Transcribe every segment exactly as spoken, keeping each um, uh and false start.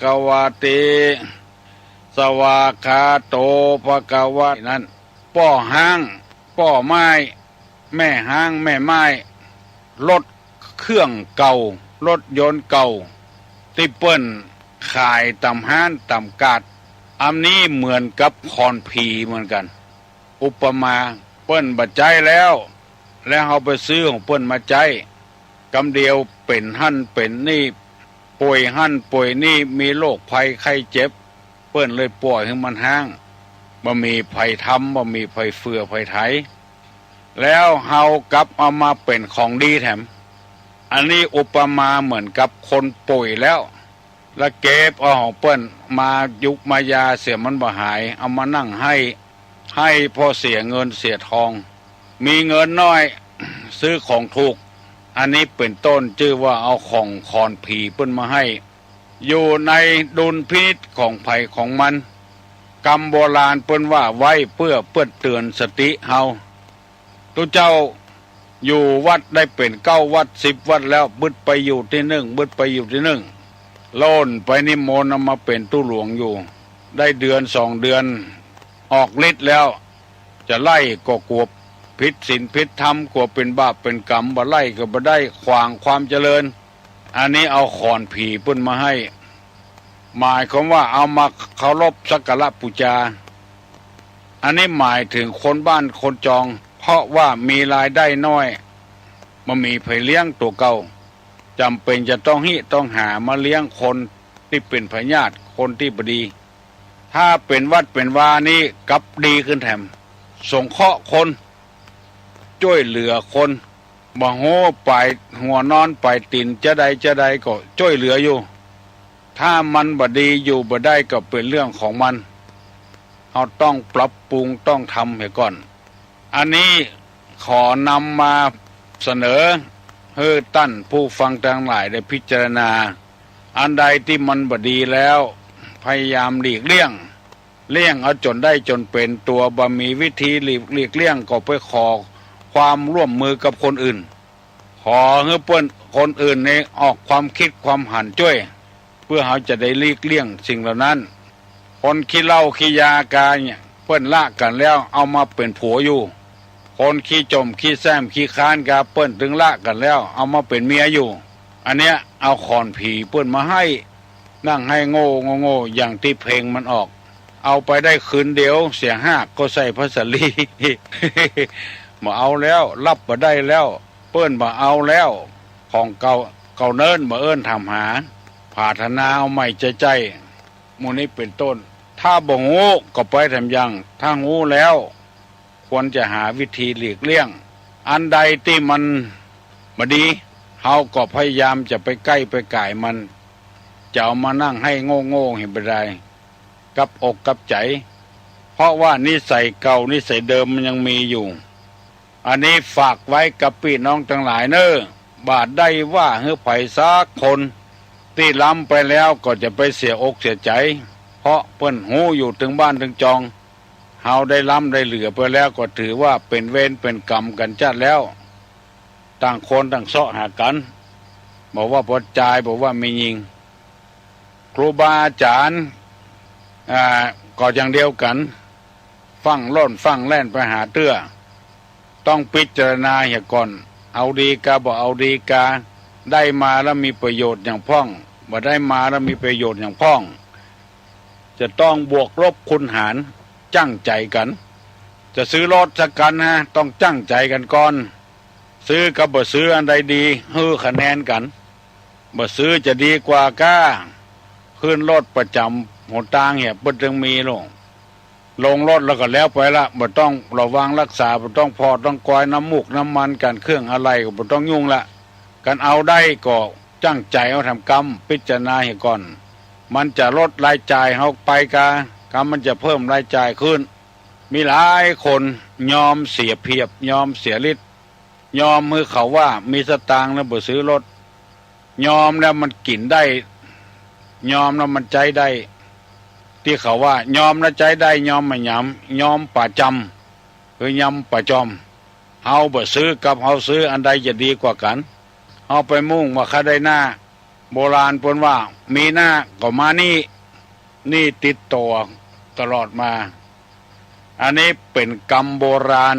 กวาติ สวากขาโต ภะคะวะ นั้น ป้อฮ้าง ป้อไม้ แม่ฮ้าง แม่ไม้ รถเครื่องเก่า รถยนต์เก่า ตี้เปิ้นขายต๋ามฮ้านต๋ามกาด อันนี้เหมือนกับขอนผีเหมือนกั๋น อุปมา เปิ้นบ่ใจ๊แล้ว แล้วเฮาไปซื้อของเปิ้นมาใจ๊ กำเดียวเป๋นหั้นเป๋นนี่ ป่วยหั้นป่วยนี่ มีโรคภัยไข้เจ็บ เปิ้นเลยป่อยหื้อมันฮ้าง บ่มีใผทำ บ่มีใผเฟื่อใผไถ แล้วเฮากลับเอามาเป๋นของดีแถม อันนี้อุปมาเหมือนกับคนป่วยแล้ว แล้วเก็บเอาของเปิ้นมายุกมายาเสียมันบ่หาย เอามานั่งไห้ ไห้เพราะเสียเงินเสียทอง มีเงินน้อย ซื้อของถูก อันนี้เป๋นต้น จื้อว่าเอาของขอนผีเปิ้นมาไห้ อยู่ในดุลพินิจของใผของมัน กำโบราณเปิ้นว่าไว้เปื้อเปิ้นเตื๋อนสติเฮา ตุ๊เจ้าอยู่วัดได้เป๋นเก้าวัดสิบวัดแล้ว บึดไปอยู่ตี้นึ่ง บึดไปอยู่ตี้นึ่ง โล่นไปนิมนต์เอามาเป๋นตุ๊หลวงอยู่ ได้เดือนสองเดือน ออกฤทธิ์แล้ว จะไล่ก็กั๋วผิดศีลผิดธรรม กั๋วเป๋นบาปเป๋นกรรม บ่ไล่ก็บ่ได้ ขวางความเจริญ อันนี้เอาขอนผีเปิ้นมาไห้ หมายความว่าเอามาเคารพสักการะปู๋จา อันนี้หมายถึงคนบ้านคนจอง เพราะว่ามีรายได้น้อย บ่มีใผเลี้ยงตั๋วเก่า จ๋ำเป๋นจะต้องฮิต้องหามาเลี้ยงคนตี้เป๋นพยาธิ คนตี้บ่ดี ถ้าเป๋นวัดเป๋นวานี้กลับดีขึ้นแถม สงเคราะห์คน จ้วยเหลือคน บ่ฮู้ป๋ายหัวนอนป๋ายตี๋นจาใดจาใดก็จ้วยเหลืออยู่ ถ้ามันบ่ดีอยู่บ่ได้ก็เป๋นเรื่องของมัน เฮาต้องปรับปรุงต้องทำเหียก่อน อันนี้ขอนำมาเสนอหื้อต้านผู้ฟังตังหลายได้พิจารณา อันใดตี้มันบ่ดีแล้ว พยายามหลีกเลี่ยง เลี่ยงเอาจ๋นได้จ๋นเป๋น ตั๋วบ่มีวิธีหลีก หลีกเลี่ยงก็ไปขอความร่วมมือกับคนอื่น ขอหื้อเปิ้น คนอื่นนี่ออกความกึ๊ดความหันจ้วย เปื้อเฮาจะได้หลีกเลี่ยงสิ่งเหล่านั้น คนขี้เหล้าขี้ยากาเนี่ย เปิ้นละกั๋นแล้ว เอามาเป๋นผัวอยู่ คนขี้จ๋มขี้แส้มขี้ค้านกา เปิ้นตึงละกั๋นแล้ว เอามาเป๋นเมียอยู่ อันเนี้ยเอาขอนผีเปิ้นมาไห้ นั่งไห้โง่โง่โง่ อย่างตี้เพลงมันออก เอาไปได้คืนเดียว เสียหากก็ใส่ผ้าสาลี บ่เอาแล้ว ฮับบ่ได้แล้ว เปิ้นบ่เอาแล้ว ของเก่า เก่าเนิ่นบ่เอิ้นถามหา ผาถนาเอาใหม่ใจ๊ๆ หมู่นี้เป๋นต้น ถ้าบ่ฮู้ก็ไปแถมยัง ถ้าฮู้แล้ว ควรจะหาวิธีหลีกเลี่ยง อันใดตี้มันบ่ดี เฮาก็พยายามจะไปใก้ไปก๋ายมัน จะเอามานั่งไห้โง่ๆ หื้อบ่ได้ กับอกกับใจ๋ เพราะว่านิสัยเก่านิสัยเดิมมันยังมีอยู่ อันนี้ฝากไว้กับปี้น้องตังหลายเน่อ บ่าได้ว่าหื้อใผสักคน ตี้ล้ำไปแล้วก็จะไปเสียอกเสียใจ๋ เพราะเปิ้นฮู้อยู่ตึงบ้านตึงจอง เฮาได้ล้ำได้เหลือไปแล้วก็ถือว่าเป๋นเวรเป๋นกรรมกั๋นจัดแล้ว ต่างคนต่างเซาะหากั๋น บ่ว่าป้อจาย บ่ว่าแม่ญิง ครูบาอาจ๋ารย์ อ่า ก็อย่างเดียวกั๋น ฟั่งล่นฟั่งแล่นไปหาเตื้อ ต้องพิจารณาเหียก่อน เอาดีกาบ่เอาดีกา ได้มาแล้วมีประโยชน์หยังพ่อง บ่ได้มาแล้วมีประโยชน์หยังพ่อง จะต้องบวกลบคูณหาร จั้งใจ๋กั๋น จะซื้อรถสักคันนะ ต้องจั้งใจ๋กั๋นก่อน ซื้อกับบ่ซื้ออันใดดี หื้อคะแนนกั๋น บ่ซื้อจะดีกว่าก้า ขึ้นรถประจ๋ำหนตางเหีย เปิ้นตึงมีลง ลงรถแล้วก็แล้วไปละ บ่ต้องระวังรักษา บ่ต้องผ่อต้องกอยน้ำมูกน้ำมันกั๋น เครื่องอะไหล่ก็บ่ต้องยุ่งละ กั๋นเอาได้ก็จั้งใจ๋เอาแถมกำ พิจารณาเหียก่อน มันจะลดรายจ่ายเฮาไปกา กามันจะเพิ่มรายจ่ายขึ้น มีหลายคนยอมเสียเปรียบ ยอมเสียฤทธิ์ ยอมหื้อเขาว่ามีสตางค์แล้วบ่ซื้อรถ ยอมแล้วมันกิ๋นได้ ยอมแล้วมันใจ๊ได้ ตี้เขาว่ายอมแล้วใจ๊ได้ ยอมบ่หยาม ยอมป๋าจ๋ำ คือยอมป๋าจ๋อม เฮาบ่ซื้อกับเฮาซื้อ อันใดจะดีกว่ากั๋น เฮาไปมุ่งว่าข้าได้หน้า โบราณเปิ้นว่า มีหน้าก็มานี่ นี่ติดตั๋วตลอดมา อันนี้เป๋นกำโบราณ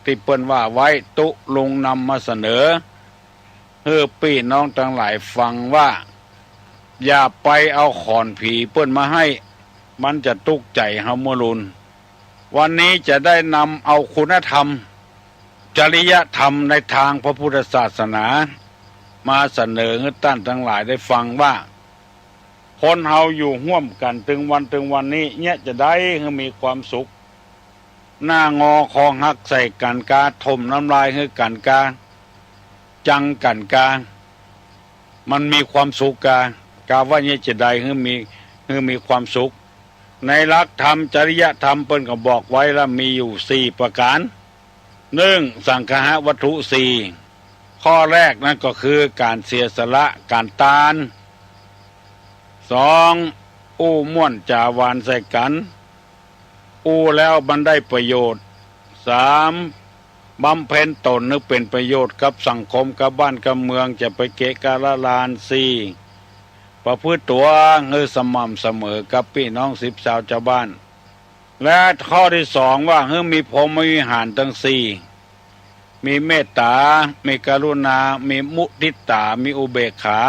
ตี้เปิ้นว่าไว้ ตุ๊ลุงนำมาเสนอหื้อปี้น้องตังหลายฟังว่า อย่าไปเอาขอนผีเปิ้นมาให้ มันจะตุ๊กข์ใจ๋เฮาเมื่อลูน วันนี้จะได้นำเอาคุณธรรม จริยธรรมในตางพระพุทธศาสนา มาเสนอหื้อต้านตังหลายได้ฟังว่า คนเฮาอยู่ฮ่วมกั๋นตึงวันตึงวันนี้ เยียะจะใดหื้อมีความสุข หน้างอคอหักใส่กั๋นกา ถมน้ำลายหื้อกั๋นกา จังกั๋นกา มันมีความสุขกา กาว่าเยียะจะใดหื้อมี หื้อมีความสุข ในหลักธรรมจริยธรรมเปิ้นก็บอกไว้แล้ว มีอยู่สี่ประก๋าน นึ่ง สังคหวัตถุสี่ ข้อแรกนั้นก็คือก๋านเสียสละ ก๋านตาน สอง อู้ม่วนจ๋าหวานใส่กั๋น อู้แล้วมันได้ประโยชน์ สาม บำเพ็ญต๋นหื้อเป๋นประโยชน์กับสังคม กับบ้านกับเมือง จะไปเกะกะละลาน สี่ ประพฤติตั๋วหื้อสม่ำเสมอกับปี้น้องสิบซาวจาวบ้าน และข้อตี้สองว่าหื้อมีพรหมวิหารตึงสี่ มีเมตต๋า มีกรุณา มีมุทิตา มีอุเบกขา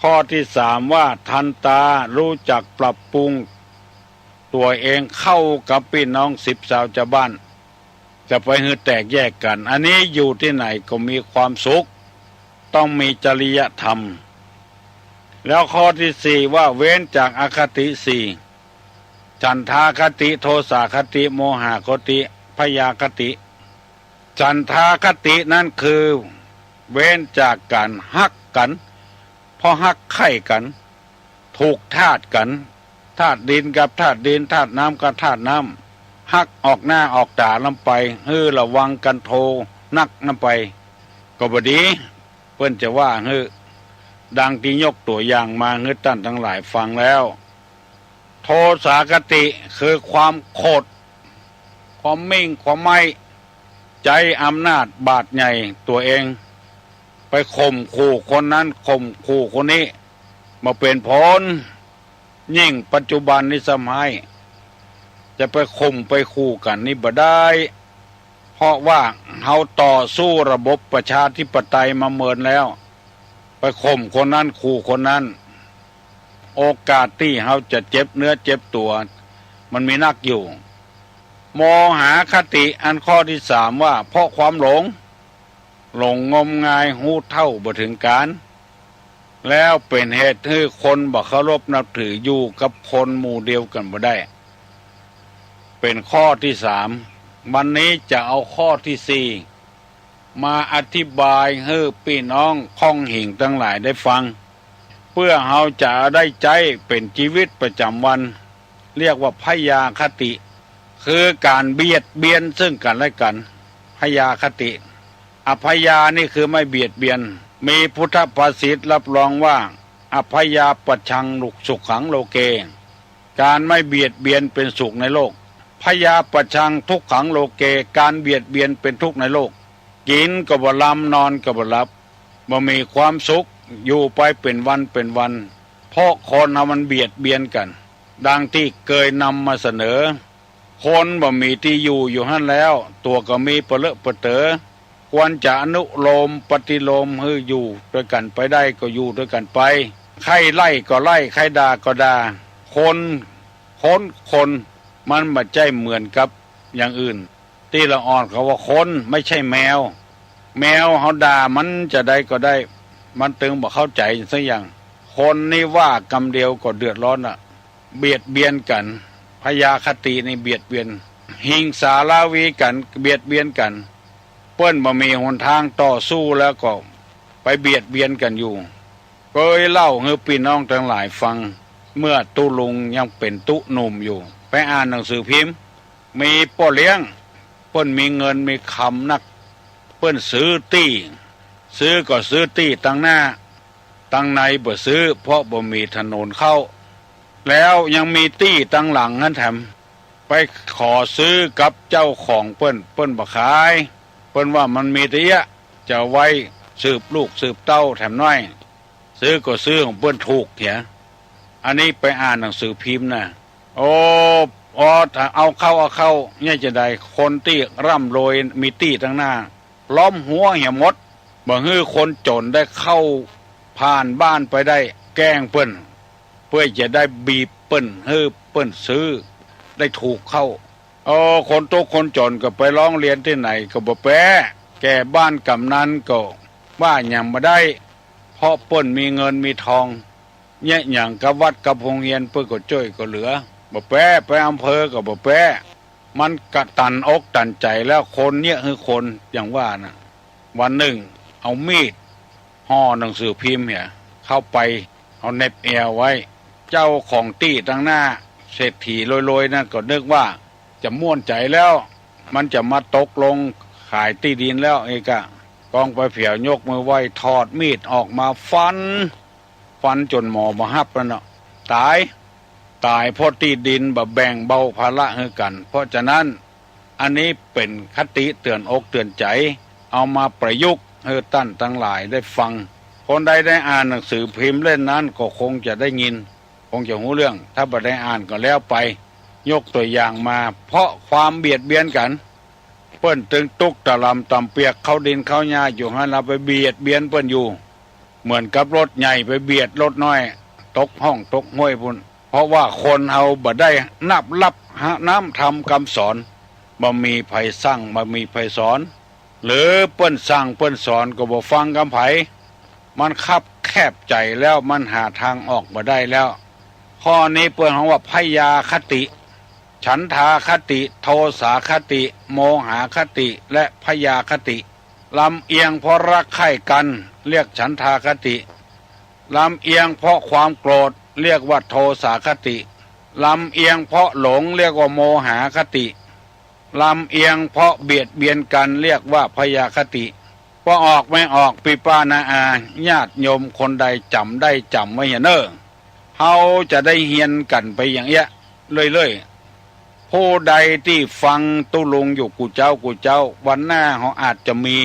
ข้อตี้สามว่าทันตา ฮู้จักปรับปรุงตั๋วเองเข้ากับปี้น้องสิบซาวจาวบ้าน จะไปหื้อแตกแยกกั๋น อันนี้อยู่ตี้ไหนก็มีความสุข ต้องมีจริยธรรม แล้วข้อตี้สี่ว่าเว้นจากอคติสี่ ฉันทาคติ โทสาคติ โมหคติ พยาคติ ฉันทาคตินั้นคือเว้นจากก๋านฮักกั๋น เพราะฮักใค่กั๋น ถูกธาตุกั๋น ธาตุดินกับธาตุดิน ธาตุน้ำกับธาตุน้ำ ฮักออกหน้าออกต๋านำไป หื้อระวังกั๋นโทนักนำไป ก็บ่ดี เปิ้นจะว่าหื้อ ดังตี้ยกตั๋วอย่างมาหื้อต้านตังหลายฟังแล้ว โทสาคติคือความโขด ความมิ่ง ความไม้ ใจ๊อำนาจบาดใหญ่ตั๋วเอง ไปข่มขู่คนนั้น ข่มขู่คนนี้ บ่เป๋นผล ยิ่งปัจจุบันนี้ซ้ำฮ้าย จะไปข่มไปขู่กั๋นนี่บ่ได้ เพราะว่าเฮาต่อสู้ระบบประชาธิปไตยมาเมินแล้ว ไปข่มคนนั้น ขู่คนนั้น โอกาสตี้เฮาจะเจ็บเนื้อเจ็บตั๋ว มันมีนักอยู่ โมหคติอันข้อตี้สามว่า เพราะความหลง หลงงมงาย ฮู้เท่าบ่เถิงก๋าน แล้วเป๋นเหตุหื้อคนบ่เคารพนับถือ อยู่กับคนหมู่เดียวกั๋นบ่ได้ เป๋นข้อตี้สาม วันนี้จะเอาข้อตี้สี่ มาอธิบายหื้อปี้น้องค่องหิงตังหลายได้ฟัง เปื้อเฮาจะได้ใจ๊เป๋นจีวิตประจ๋ำวัน เรียกว่าพยาคติ คือก๋านเบียดเบียนซึ่งกั๋นและกั๋น พยาคติ อพยานี่คือไม่เบียดเบียน มีพุทธภาษิตรับรองว่า อพยาปัชชัง สุขังโลเก ก๋านไม่เบียดเบียนเป๋นสุขในโลก พยาปัชชัง ทุกขังโลเก ก๋านเบียดเบียนเป๋นทุกข์ในโลก กิ๋นก็บ่ลำ นอนก็บ่หลับ บ่มีความสุข อยู่ไปเป๋นวันเป๋นวัน เพราะคนเฮามันเบียดเบียนกั๋น ดังตี้เกยนำมาเสนอ คนบ่มีตี้อยู่อยู่หั้นแล้ว ตั๋วก็มีปะเลอะปะเต๋อ ควรจะอนุโลมปฏิโลมหื้ออยู่ตวยกั๋นไปได้ก็อยู่ตวยกั๋นไป ใค่ไล่ก็ไล่ ใค่ด่าก็ด่า คน คน คน มันบ่ใจ้เหมือนกับอย่างอื่น ตี้ละอ่อนเขาว่าคน ไม่ใช่แมว แมวเฮาด่ามันจะใดก็ได้ มันตึงบ่เข้าใจ๋สักอย่าง คนนี่ว่ากำเดียวก็เดือดร้อนละ เบียดเบียนกั๋น พยาคตินี่เบียดเบียน หิงสาราวีกั๋น เบียดเบียนกั๋น เปิ้นบ่มีหนตางต่อสู้แล้วก็ไปเบียดเบียนกั๋นอยู่ เกยเล่าหื้อปี้น้องตังหลายฟัง เมื่อตุ๊ลุงยังเป๋นตุ๊หนุ่มอยู่ ไปอ่านหนังสือพิมพ์ มีป้อเลี้ยง เปิ้นมีเงินมีคำนัก เปิ้นซื้อตี้ ซื้อก็ซื้อตี้ตังหน้า ตังในบ่ซื้อ เพราะบ่มีถนนเข้า แล้วยังมีตี้ตังหลังหั้นแถม ไปขอซื้อกับเจ้าของเปิ้น เปิ้นบ่ขาย เปิ้นว่ามันมีตะเยียะ จะไว้สืบลูกสืบเต้าแถมน้อย ซื้อก็ซื้อของเปิ้นถูกเหีย อันนี้ไปอ่านหนังสือพิมพ์นะ โอ้ พอถ้าเอาเข้าเอาเข้าเนี่ยจะได้ คนตี้ร่ำรวยมีตี้ตังหน้า ล้อมหัวเหียหมด บ่หื้อคนจ๋นได้เข้าผ่านบ้านไปได้ แกล้งเปิ้น เปื้อจะได้บีบเปิ้นหื้อเปิ้นซื้อได้ถูกเข้า เออ คนตุ๊กข์คนจ๋นก็ไปร้องเรียนตี้ไหนก็บ่แป๊ แก่บ้านกำนันก็ว่าหยังบ่ได้ เพราะเปิ้นมีเงินมีทอง เยียะหยังกับวัดกับโฮงเฮียนเปิ้นก็จ้วยก็เหลือ บ่แป๊ ไปอำเภอก็บ่แป๊ มันกะตันอกตันใจ๋แล้ว คนเยียะหื้อคน อย่างว่าน่ะ วันนึ่งเอามีดห่อหนังสือพิมพ์เหีย เข้าไป เอาเหน็บแอวไว้ เจ้าของตี้ตังหน้า เศรษฐีรวยๆ นั่นก็นึกว่าจะม่วนใจ๋แล้ว มันจะมาตกลงขายตี้ดินแล้ว เอกะ กองไปเผียวยกมือไหว้ ถอดมีดออกมาฟัน ฟันจ๋นหมอบ่ฮับนั่นเนาะ ต๋าย ต๋ายเพราะตี้ดินบ่แบ่งเบาภาระหื้อกั๋น เพราะฉะนั้น อันนี้เป๋นคติเตือนอกเตือนใจ๋ เอามาประยุกต์หื้อต้านตังหลายได้ฟัง คนใดได้อ่านหนังสือพิมพ์เล่มนั้นก็คงจะได้ยิน คงจะฮู้เรื่อง ถ้าบ่ได้อ่านก็แล้วไป ยกตั๋วอย่างมา เพราะความเบียดเบียนกั๋น เปิ้นตึงตุ๊กตะลำต่ำเปียก เข้าดินเข้าหญ้าอยู่หั้น เฮาไปเบียดเบียนเปิ้นอยู่ เหมือนกับรถใหญ่ไปเบียดรถน้อย ตกฮ่องตกห้วยปู้น เพราะว่าคนเฮาบ่ได้นับรับน้ำธรรมกำสอน บ่มีใผสั่ง บ่มีใผสอน หรือเปิ้นสั่งเปิ้นสอนก็บ่ฟังกำใผ มันคับแคบใจ๋แล้ว มันหาตางออกบ่ได้แล้ว ข้อนี้เปิ้นฮ้องว่าพยาคติ ฉันทาคติ โทสาคติ โมหาคติ และพยาคติ ลำเอียงเพราะรักใคร่กั๋น เรียกฉันทาคติ ลำเอียงเพราะความโกรธ เรียกว่าโทสาคติ ลำเอียงเพราะหลง เรียกว่าโมหาคติ ลำเอียงเพราะเบียดเบียนกั๋น เรียกว่าพยาคติ ป้อออกแม่ออก ปี้ป้าน้าอา ญาติโยมคนใดจ๋ำได้จ๋ำไว้เหียเน่อ เฮาจะได้เฮียนกั๋นไปอย่างเอี้ย เรื่อยๆ ผู้ใดตี้ฟังตุ๊ลุงอยู่กู้เจ๊ากู้เจ๊า วันหน้าเฮาอาจจะมี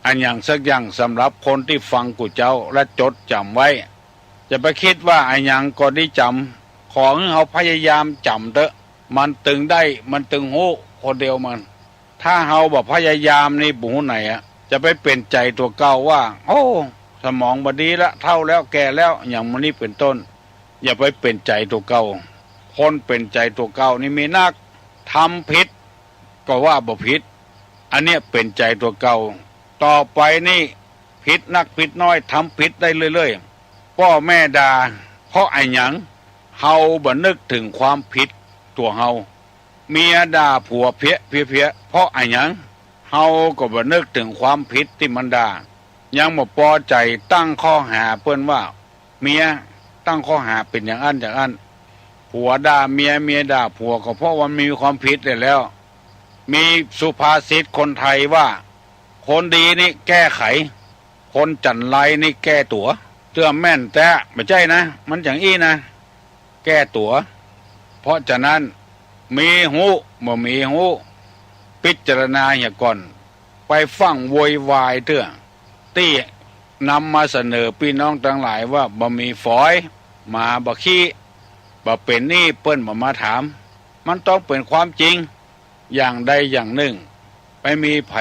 อะหยังสักอย่างสำหรับคนตี้ฟังกู้เจ๊าและจดจ๋ำไว้ จะไปกึ๊ดว่าอะหยังก็ดีจ๋ำ ขอหื้อเฮาพยายามจ๋ำเต๊อะ มันตึงได้ มันตึงฮู้คนเดียวมัน ถ้าเฮาบ่พยายามนี่บ่ฮู้ไหนอะ จะไปเป๋นใจ๋ตั๋วเก่าว่า โอ้ สมองบ่ดีละ เฒ่าแล้ว แก่แล้ว อย่างหมู่นี้เป๋นต้น อย่าไปเป๋นใจ๋ตั๋วเก่า คนเป๋นใจ๋ตั๋วเก่านี่มีนัก ทำผิดก็ว่าบ่ผิด อันเนี้ยเป๋นใจ๋ตั๋วเก่า ต่อไปนี่ผิดนักผิดน้อย ทำผิดได้เรื่อยๆ ป้อแม่ด่า เพราะอะหยัง เฮาบ่นึกเถิงความผิดตั๋วเฮา เมียด่าผัวเพี้ยเพี้ยเพี้ย เพราะอะหยัง เฮาก็บ่นึกเถิงความผิดตี้มันด่า ยังบ่ปอใจ๋ ตั้งข้อหาเปิ้นว่า เมียตั้งข้อหาเป๋นอย่างอั้นอย่างอั้น ผัวด่าเมีย เมียด่าผัว ก็เพราะว่ามีความผิดแหละแล้ว มีสุภาษิตคนไทยว่า คนดีนี่แก้ไข คนจั๋นไรนี่แก้ตั๋ว เตื้อแม่นแต๊ บ่ใจ้นะ มันอย่างอี้นะ แก้ตั๋ว เพราะฉะนั้น มีฮู้บ่มีฮู้ พิจารณาเหียก่อน ไปฟั่งโวยวายเตื้อ ตี้นำมาเสนอปี้น้องตังหลายว่าบ่มีฝอย หมาบ่ขี้ บ่เป๋นนี่เปิ้นบ่มาถาม มันต้องเป๋นความจริง อย่างใดอย่างนึ่ง ไปมีใผ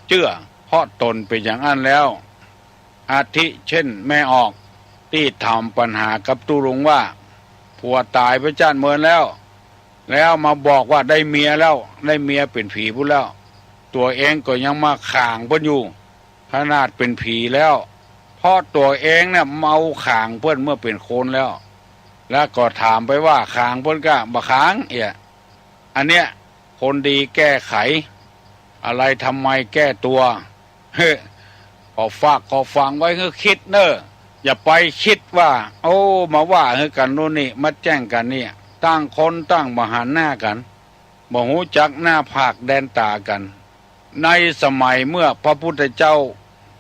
เจื้อ เพราะต๋นเป๋นอย่างอั้นแล้ว อาทิเช่นแม่ออก ตี้ถามปัญหากับตุ๊ลุงว่า ผัวต๋ายไปจ้านเมินแล้ว แล้วมาบอกว่าได้เมียแล้ว ได้เมียเป๋นผีปู้นแล้ว ตั๋วเองก็ยังมาขางเปิ้นอยู่ ขนาดเป๋นผีแล้ว เพราะตั๋วเองเนี่ยเมาขางเปิ้นเมื่อเป๋นคนแล้ว แล้วก็ถามไปว่าขางเปิ้นก้า บ่ขางเอี้ย อันเนี้ย คนดีแก้ไข อะไรทำไมแก้ตั๋ว เฮ้ ขอฝากขอฝังไว้หื้อกึ๊ดเน่อ อย่าไปกึ๊ดว่า โอ้ มาว่าหื้อกั๋นโน่นนี่ มาแจ้งกั๋นเนี่ย ต่างคนต่างบ่หันหน้ากั๋น บ่ฮู้จักหน้าผากแดนต๋ากั๋น ในสมัยเมื่อพระพุทธเจ้า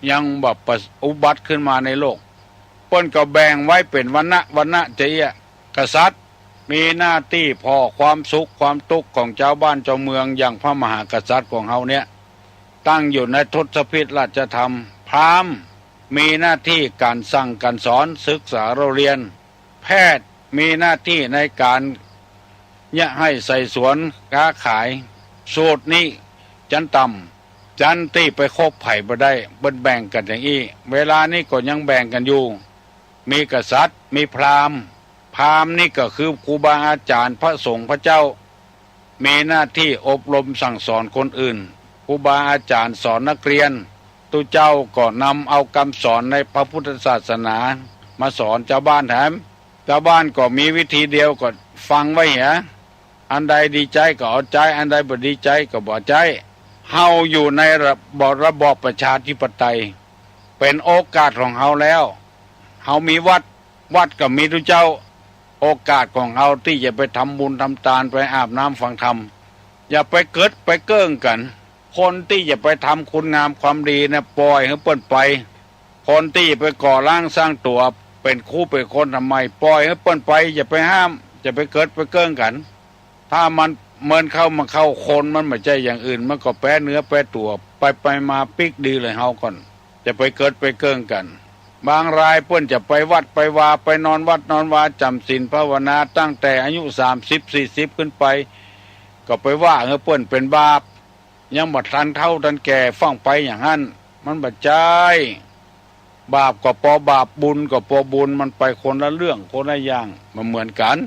ยังบ่ประ อุบัติขึ้นมาในโลก เปิ้นก็แบ่งไว้เป๋นวรรณะวรรณะจะเอี้ย กษัตริย์มีหน้าตี้ผ่อความสุขความตุ๊กข์ของจาวบ้านจาวเมือง อย่างพระมหากษัตริย์ของเฮาเนี่ย ตั้งอยู่ในทศพิธราชธรรม พราหมณ์ มีหน้าตี้ก๋านสั่งก๋านสอน ศึกษาเล่าเรียน แพทย์มีหน้าตี้ในก๋านเยียะไฮ่ไถสวน ก๊าขาย สูตรนี้จั๊นต่ำ จั๊นตี้ไปคบใผบ่ได้ เปิ้นแบ่งกั๋นอย่างอี้ เวลานี้ก็ยังแบ่งกั๋นอยู่ มีกษัตริย์ มีพราหมณ์ พราหมณ์นี่ก็คือครูบาอาจ๋ารย์ พระสงฆ์ พระเจ้า มีหน้าตี้อบรมสั่งสอนคนอื่น ครูบาอาจ๋ารย์สอนนักเรียน ตุ๊เจ้าก็นำเอากำสอนในพระพุทธศาสนามาสอนจาวบ้านแถม จาวบ้านก็มีวิธีเดียวก็ฟังไว้เหีย อันใดดีใจ๊ก็เอาใจ๊ อันใดบ่ดีใจ๊ก็บ่ใจ๊ เฮาอยู่ในระบอบ ระบอบประชาธิปไตย เป๋นโอกาสของเฮาแล้ว เฮามีวัด วัดก็มีตุ๊เจ้า โอกาสของเฮาตี้จะไปทำบุญทำตาน ไปอาบน้ำฟังธรรม อย่าไปเกิดไปเกิ้งกั๋น คนตี้จะไปทำคุณงามความดีนะ ป่อยหื้อเปิ้นไป คนตี้จะไปก่อร่างสร้างตั๋ว เป๋นครูเป๋นคนทำไม ป่อยหื้อเปิ้นไป อย่าไปห้าม อย่าไปเกิดไปเกิ้งกั๋น ถ้ามัน มันเข้า มันเข้าคน มันบ่ใจ้อย่างอื่น มันก็แป๊เนื้อแป๊ตั๋ว ไปไปมาปิ๊กดีเลยเฮาก่อน จะไปเกิดไปเกิ้งกั๋น บางรายเปิ้นจะไปวัดไปวา ไปนอนวัดนอนวา จ๋ำศีลภาวนา ตั้งแต่อายุสามสิบ สี่สิบ ขึ้นไป ก็ไปว่าหื้อเปิ้นเป๋นบาป ยังบ่ทันเฒ่าทันแก่ฟ้องไปอย่างหั้น มันบ่ใจ้ บาปก็ปอบาป บุญก็ปอบุญ มันไปคนละเรื่องคนละอย่าง บ่เหมือนกั๋น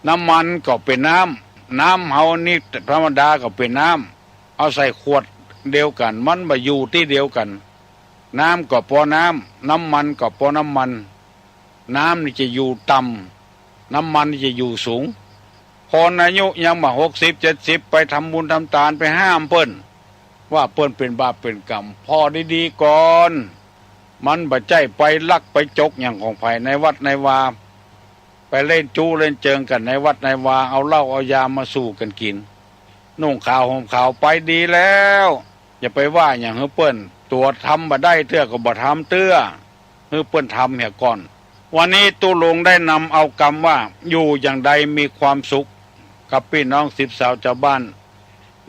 น้ำมันก็เป๋นน้ำ น้ำเฮานี่ธรรมดาก็เป๋นน้ำ เอาใส่ขวดเดียวกั๋น มันบ่อยู่ตี้เดียวกั๋น น้ำก็ปอน้ำ น้ำมันก็ปอน้ำมัน น้ำนี่จะอยู่ต่ำ น้ำมันนี่จะอยู่สูง คนอายุยังบ่หกสิบ เจ็ดสิบ ไปทำบุญทำตาน ไปห้ามเปิ้น ว่าเปิ้นเป๋นบาปเป๋นกรรม ผ่อดีๆ ก่อน มันบ่ใจ้ไปลักไปจกอย่างของใผในวัดในวา ไปเล่นจู๊เล่นเจิงกั๋นในวัดในวา เอาเหล้าเอายามาสู่กั๋นกิ๋น นุ่งขาวห่มขาวไปดีแล้ว อย่าไปว่าหยังหื้อเปิ้น ตั๋วทำบ่ได้เตื้อก็บ่ทำเตื้อ หื้อเปิ้นทำเหียก่อน วันนี้ตุ๊ลุงได้นำเอากำว่า อยู่อย่างใดมีความสุข กับปี้น้องสิบสาวจาวบ้าน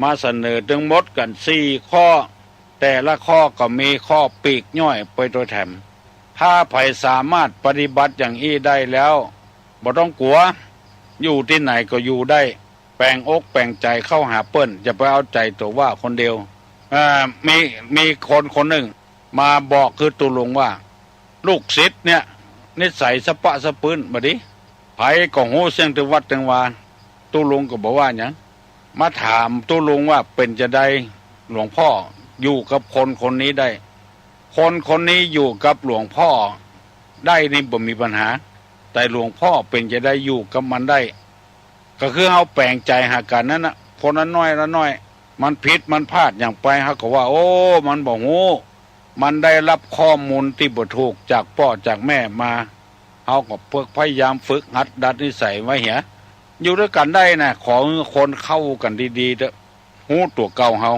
มาเสนอตึงหมดกั๋นสี่ข้อ แต่ละข้อก็มีข้อปีกย่อยไปโดยแถม ถ้าใผสามารถปฏิบัติอย่างอี้ได้แล้ว บ่ต้องกั๋ว อยู่ตี้ไหนก็อยู่ได้ แป๋งอกแป๋งใจ๋เข้าหาเปิ้น อย่าไปเอาใจ๋ตั๋วว่าคนเดียว อ่า มี มีคนคนนึ่งมาบอกคือตุ๊ลุงว่า ลูกศิษย์เนี่ย นิสัยสะป๊ะสะปื้นบ่ดี ใผก็ฮู้เสี้ยงตึงวัดตึงวา ตุ๊ลุงก็บ่ว่าหยัง มาถามตุ๊ลุงว่าเป๋นจาใด หลวงพ่ออยู่กับคนคนนี้ได้ คนคนนี้อยู่กับหลวงพ่อได้นี่บ่มีปัญหา แต่หลวงพ่อเป๋นจาใดอยู่กับมันได้ ก็คือเฮาแป๋งใจ๋หากั๋นนั้นน่ะ คนละน้อยละน้อย มันผิดมันพลาดหยังไป เฮาก็ว่า โอ้ มันบ่ฮู้ มันได้ฮับข้อมูลตี้บ่ถูกจากป้อจากแม่มา เฮาก็เพิกพยายามฝึกหัดดัดนิสัยไว้เหีย อยู่ตวยกั๋นได้น่ะ ขอหื้อคนเข้ากั๋นดีๆ เต๊อะ ฮู้ตั๋วเก่าเฮา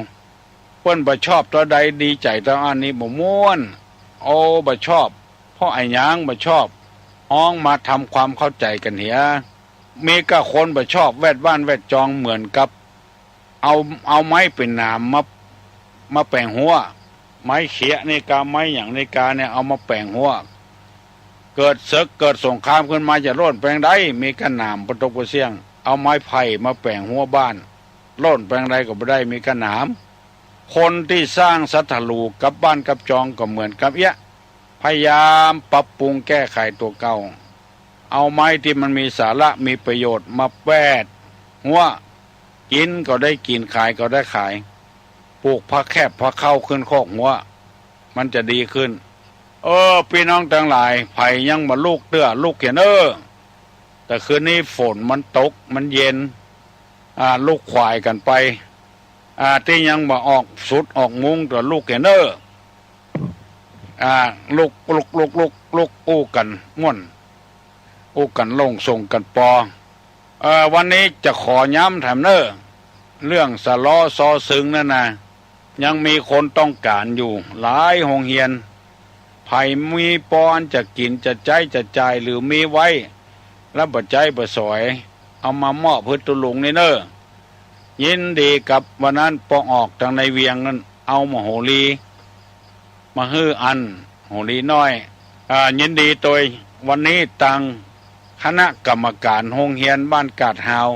เปิ้นบ่ชอบตอใด ดีใจ๋ตออั้นนี่บ่ม่วน โอ้ บ่ชอบ เพราะอะหยังบ่ชอบ ฮ้องมาทำความเข้าใจ๋กั๋นเหีย มีก้าคนบ่ชอบแวดบ้านแวดจองเหมือนกับ เอา เอาไม้เป๋นหนามมา มาแป๋งฮั้ว ไม้เขียะนี่กา ไม้หยังนี่กาเนี่ย เอามาแป๋งฮั้ว เกิดเสิกเกิดสงครามขึ้นมาจะโล่นไปตางใด มีก้าหนามปะตกปะเสี้ยง เอาไม้ไผ่มาแป๋งฮั้วบ้าน โล่นไปตางใดก็บ่ได้ มีก้าหนาม คนตี้สร้างศัตรู๋กับบ้านกับจองก็เหมือนกับเอี้ยะ พยายามปรับปรุงแก้ไขตั๋วเก่า เอาไม้ตี้มันมีสาระมีประโยชน์มาแปดฮั้ว กิ๋นก็ได้กิ๋น ขายก็ได้ขาย ปลูกผักแคบผักเข้าขึ้นคอกฮั้ว มันจะดีขึ้น เออ ปี้น้องตังหลาย ใผยังบ่ลุกเตื้อ ลุกเหียเน่อ แต่คืนนี้ฝนมันตก มันเย็น อ่า ลุกขวายกั๋นไป อ่า ตี้ยังบ่ออกสุดออกมุ้งเตื้อ ลุกเหียเน่อ อ่า ลุก ลุก ลุก ลุก ลุก อู้กั๋นม่วน อู้กั๋นโล่งส่งกั๋นปอ เอ่อ วันนี้จะขอย้ำแถมเน่อ เรื่องสะเลาะซอซึงนั่นนะ ยังมีคนต้องก๋านอยู่หลายโฮงเฮียน ใผมีปออันจะกิ๋นจะใจ๊จะจ่ายหรือมีไว้ แล้วบ่ใจ๊บ่สอย เอามามอบหื้อตุ๊ลุงนี่เน่อ ยินดีกับวันนั้นปอออกตางในเวียงนั้น เอามโหรีมาหื้ออั้น หูดีน้อย อ่า ยินดีตวย วันนี้ตังคณะกรรมก๋านโฮงเฮียนบ้านกาดฮาว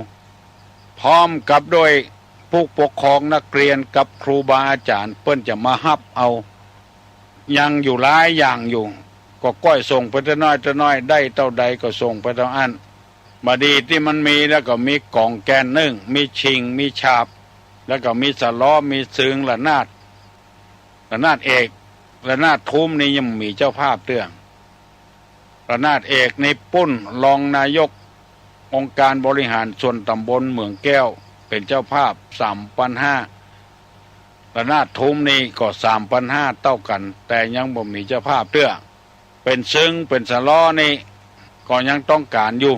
พร้อมกับด้วยผู้ปกครองนักเรียนกับครูบาอาจ๋ารย์ เปิ้นจะมาฮับเอา ยังอยู่หลายอย่างอยู่ ก็ก้อยส่งไปเต้าน้อยเต้าน้อย ได้เต้าใดก็ส่งไปเต้าอั้น บ่าดีตี้มันมีแล้วก็มีก๋องแกนนึ่ง มีชิง มีฉาบ แล้วก็มีสะล้อ มีซึง ระนาด ระนาดเอก ระนาดทุ้มนี่ยังบ่มีเจ้าภาพเตื้อ ระนาดเอกนี่ปุ้น รองนายกองค์การบริหารส่วนต๋ำบลเหมืองแก้ว เป๋นเจ้าภาพ สามปันห้า ระนาดทุ้มนี่ก็ สามปันห้า เต้ากั๋น แต่ยังบ่มีเจ้าภาพเตื้อ เป๋นซึง เป๋นสะล้อนี่ก็ยังต้องก๋านอยู่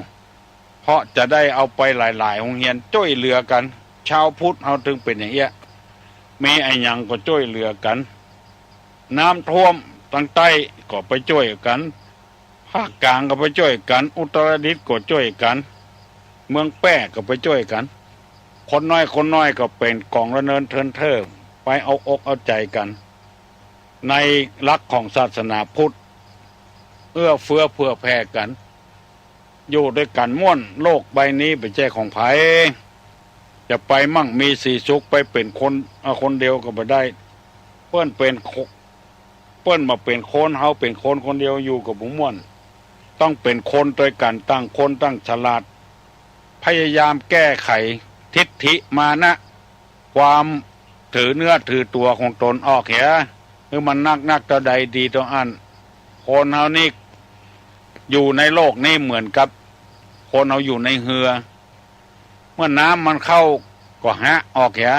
เพราะจะได้เอาไปหลายๆ โฮงเฮียนจ้วยเหลือกั๋น ชาวพุทธเฮาตึงเป๋นอย่างเอี้ย มีอะหยังก็จ้วยเหลือกั๋น น้ำท่วมตางใต้ก็ไปจ้วยกั๋น ภาคก๋างก็ไปจ้วยกั๋น อุตรดิตถ์ก็จ้วยกั๋น เมืองแป้ก็ไปจ้วยกั๋น คนน้อยคนน้อยก็เป๋นก๋องละเนินเทินเท่อ ไปเอาอกเอาใจ๋กั๋น ในหลักของศาสนาพุทธ เอื้อเฟื้อเผื่อแผ่กั๋น อยู่ตวยกั๋นม่วน โลกใบนี้บ่ใจ้ของใผ จะไปมั่งมีสีสุข ไปเป๋นคน อ่า คนเดียวก็บ่ได้ เปิ้นเป๋นโค เปิ้นบ่าเป๋นคน เฮาเป๋นคนคนเดียวอยู่ก็บ่ม่วน ต้องเป๋นคนตวยกั๋น ต่างคนต่างฉลาด พยายามแก้ไขทิฐิมานะ ความถือเนื้อถือตั๋วของต๋นออกเหีย หื้อมันนักๆ เต้าใดดีเต้าอั้น คนเฮานี่อยู่ในโลกนี้เหมือนกับคนเฮาอยู่ในเฮือ เมื่อน้ำมันเข้าก็หะออกเหีย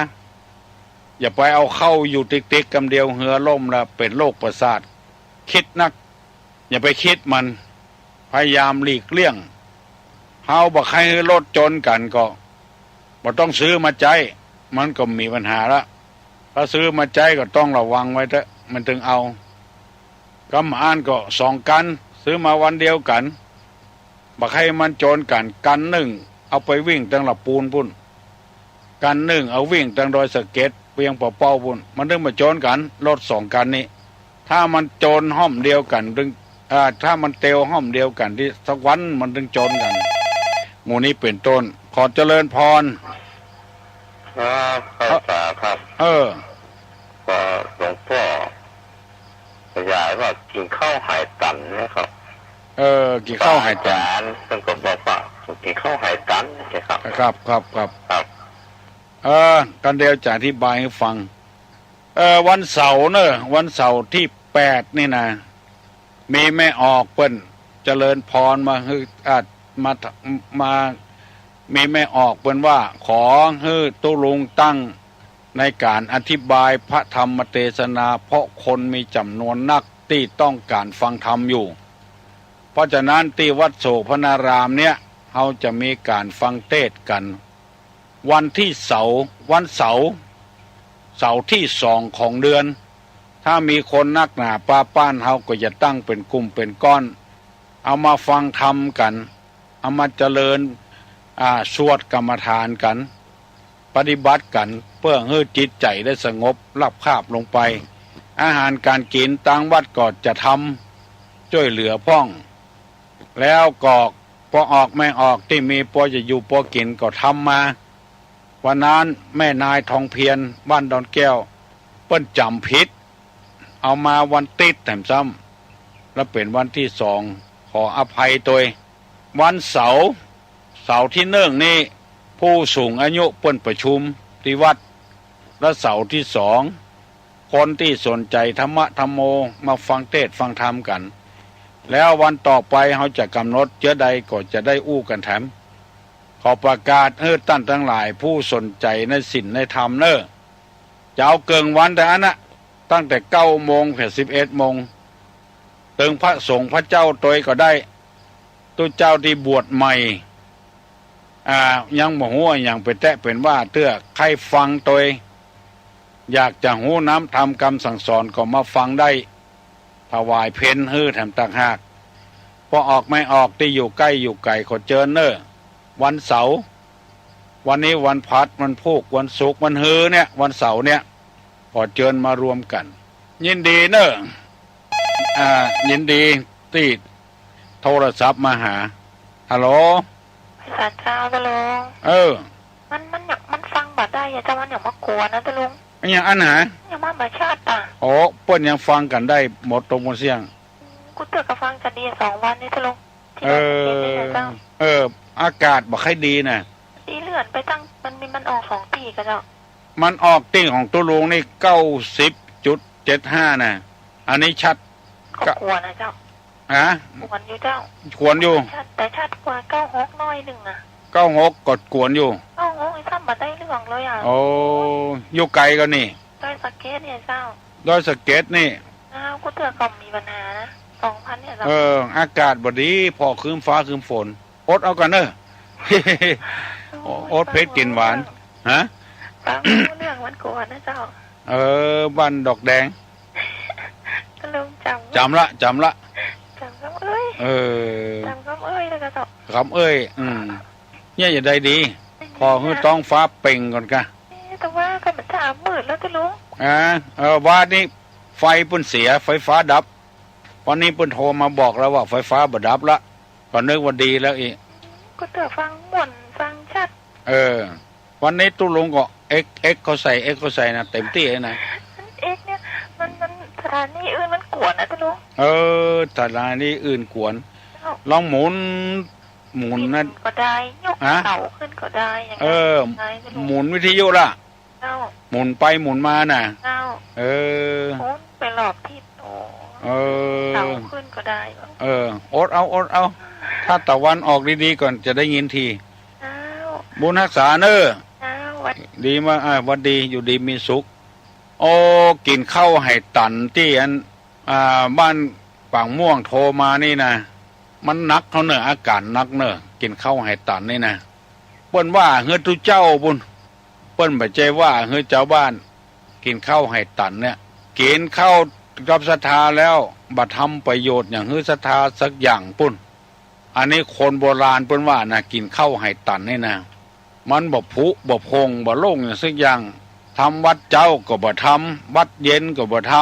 อย่าไปเอาเข้าอยู่ติกๆ กำเดียว เฮือล่มละเป๋นโรคประสาท กึ๊ดนัก อย่าไปกึ๊ดมัน พยายามหลีกเลี่ยง เฮาบ่ใค่หื้อรถจนกั๋นก็บ่ต้องซื้อมาใจ๊ มันก็บ่มีปัญหาละ ถ้าซื้อมาใจ๊ก็ต้องระวังไว้เต๊อะ มันตึงเอา กำอั้นก็สองกั๋น ซื้อมาวันเดียวกั๋น บ่ใค่มันจนกั๋น กั๋นนึ่งเอาไปวิ่งตังละปูนปุ้น กั๋นนึ่งเอาวิ่งตังดอยสะเก็ด เวียงป่าเป้าปุ้น มันตึงบ่จนกั๋น รถสองกั๋นนี้ ถ้ามันจนฮ่อมเดียวกั๋นตึง อ่า ถ้ามันเตียวฮ่อมเดียวกั๋นตี้สักวันมันตึงจนกั๋น หมู่นี้เป๋นต้น ขอเจริญพร ครับ ครับ ครับ เออ ก็หลวงป้อขยายว่ากิ๋นข้าวหายตันนะครับ เออ กิ๋นข้าวหายตัน อาจ๋ารย์เปิ้นก็บอกว่ากิ๋นข้าวหายตันนะครับ ครับ ครับ ครับ ครับ เออ กั๋นเดี๋ยวจะอธิบายหื้อฟัง เออ วันเสาร์เนอะ วันเสาร์ตี้แปดนี่นะ มีแม่ออกเปิ้นเจริญพรมาหื้อ อ่า มา มา มีแม่ออกเปิ้นว่า ขอหื้อตุ๊ลุงตั้งในก๋านอธิบายพระธรรมเตสนา เพราะคนมีจ๋ำนวนนักตี้ต้องก๋านฟังธรรมอยู่ เพราะฉะนั้นตี้วัดโสภณารามเนี่ย เฮาจะมีก๋านฟังเตสน์กั๋น วันตี้เสาร์ วันเสาร์ เสาร์ตี้สองของเดือน ถ้ามีคนนักหนาป้าป้านเฮาก็จะตั้งเป๋นกลุ่มเป๋นก้อน เอามาฟังธรรมกั๋น เอามาเจริญ อ่า สวดกรรมฐานกั๋น ปฏิบัติกั๋น เปื้อหื้อจิตใจ๋ได้สงบราบคาบลงไป อาหารก๋านกิ๋นตางวัดก็จะทำจ้วยเหลือพ่อง แล้วก็ป้อออกแม่ออกตี้มีปอจะอยู่ปอกิ๋นก็ทำมา วันนั้นแม่นายทองเพียร บ้านดอนแก้ว เปิ้นจ๋ำผิด เอามาวันติ๊ดแถมซ้ำ แล้วเป๋นวันตี้สอง ขออภัยตวย วันเสาร์ เสาร์ตี้นึ่งนี่ ผู้สูงอายุเปิ้นประชุมตี้วัด และเสาร์ตี้สอง คนตี้สนใจ๋ธรรมะธรรมโมมาฟังเตสน์ฟังธรรมกั๋น แล้ววันต่อไปเฮาจะก๋ำหนดเจื้อใดก็จะได้อู้กั๋นแถม ขอประกาศหื้อต้านตังหลายผู้สนใจ๋ในศีลในธรรมเน่อ จะเอาเกิ่งวันแต่อันนะ ตั้งแต่เก้าโมงเถิงสิบเอ็ดโมง ตึงพระสงฆ์พระเจ้าตวยก็ได้ ตุ๊เจ้าตี้บวชใหม่ อ่า ยังบ่ฮู้อะหยังเป๋นแต๊เป๋นว่าเตื้อ ใค่ฟังตวย อยากจะฮู้น้ำธรรมกำสั่งสอนก็มาฟังได้ ถวายเพลหื้อแถมต่างหาก ป้อออกแม่ออกตี้อยู่ใก้อยู่ไก๋ขอเจิญเน่อ วันเสาร์ วันนี้วันพฤหัส วันพูก วันศุกร์ วันฮือเนี่ย วันเสาร์เนี่ย ขอเจิญมารวมกั๋น ยินดีเน่อ อ่า ยินดีตี้โทรศัพท์มาหา ฮัลโหล สาเจ้า ตะลุง เออ มัน มันหยัง มันฟังบ่ได้อะเจ้า มันหยังมากวนนะตะลุง อะหยังอั้นหา หยังมาบ่ชัดอะ โอ้ เปิ้นยังฟังกั๋นได้หมดตรงหมดเสี้ยง อืม กูเตื้อก็ฟังกั๋นดีสองวันนี้ตะลุง ตี้ เออ เห็นนี่นะเจ้า เออ อากาศบ่ค่อยดีนะ ตี้เลื่อนไปตั้ง มันมี มันออกสองตี้ก่อเจ้า มันออกตี้ของตุ๊ลุงนี่ เก้าสิบจุดเจ็ดห้า นะ อันนี้ชัด ก็กวนนะเจ้า ฮะ กวนอยู่เจ้า กวนอยู่ ชัด แต่ชัดกว่าเก้าหกหน้อยนึ่งอะ เก้าหกก็กวนอยู่ เก้าหกนี่ซ้ำบ่ได้เรื่องเลยอะ โอ้ อยู่ไกลก่อนี่ ดอยสะเก็ดเนี่ยเจ้า ดอยสะเก็ดนี่ อ้าว กูเตื้อก็มีปัญหานะ สองวันเนี่ยเจ้า เออ อากาศบ่ดี ผ่อครึ้มฟ้าครึ้มฝน อดเอาก่อนเน่อ โอ้ย อดเผ็ดกิ๋นหวาน ฮะ ฟังบ่ฮู้เรื่องมันกวนนะเจ้า เออ บ้านดอกแดง ตะลุงจำ จำละ จำละ จำกำเอ้ย เออ จำกำเอ้ยแล้วก็เจ้า กำเอ้ย อืม เนี่ยจะได้ดี ผ่อหื้อต๊องฟ้าเปล่งก่อนกะ เอ๊ะ แต่ว่าก็มันสามมื้อแล้วตะลุง อ่า เออ วานี้ไฟเปิ้นเสีย ไฟฟ้าดับ วันนี้เปิ้นโทรมาบอกแล้วว่าไฟฟ้าบ่ดับละ ก็นึกว่าดีแล้วอี้ ก็เตื้อฟังม่วนฟังชัด เออ วันนี้ตุ๊ลุงก็เอ็ก เอ็กเขาใส่ เอ็กเขาใส่นะ เต็มตี้เลยนะ เอ็กเนี่ย มัน มันสถานีอื่นมันกวนนะตะลุง เออ สถานีอื่นกวน เอ้า ลองหมุน หมุนนะ ขึ้นก็ได้ ยก ฮะ เสาขึ้นก็ได้ อย่างนั้น เออ ได้ตะลุง หมุนวิทยุละ เจ้า หมุนไปหมุนมาน่ะ เจ้า เออ หมุนไปรอบทิศ โอ้ เออ เสาขึ้นก็ได้ เออ อดเอา อดเอา ถ้าตะวันออกดีๆก่อนจะได้ยินที เจ้า บุญฮักษาเน่อ เจ้า หวัด ดีมาก อ่า หวัดดี อยู่ดีมีสุข โอ้ กิ๋นข้าวไหตันตี้อัน อ่า บ้านปางม่วงโทรมานี่นะ มันหนักเขาเน่อ อาก๋านหนักเน่อ กิ๋นข้าวไหตันนี่นะ เปิ้นว่าหื้อตุ๊เจ้าปุ้น เปิ้นบ่ใจ้ว่าหื้อจาวบ้าน กิ๋นข้าวไหตันเนี่ย กิ๋นข้าวกับศรัทธาแล้ว บ่ทำประโยชน์หยังหื้อศรัทธาสักอย่างปุ้น อันนี้คนโบราณเปิ้นว่านะ กิ๋นข้าวไหตันนี่นะ มันบ่ผุบ่พงบ่โล่งหยังสักอย่าง ทำวัตรเจ๊าก็บ่ทำ วัตรเย็นก็บ่ท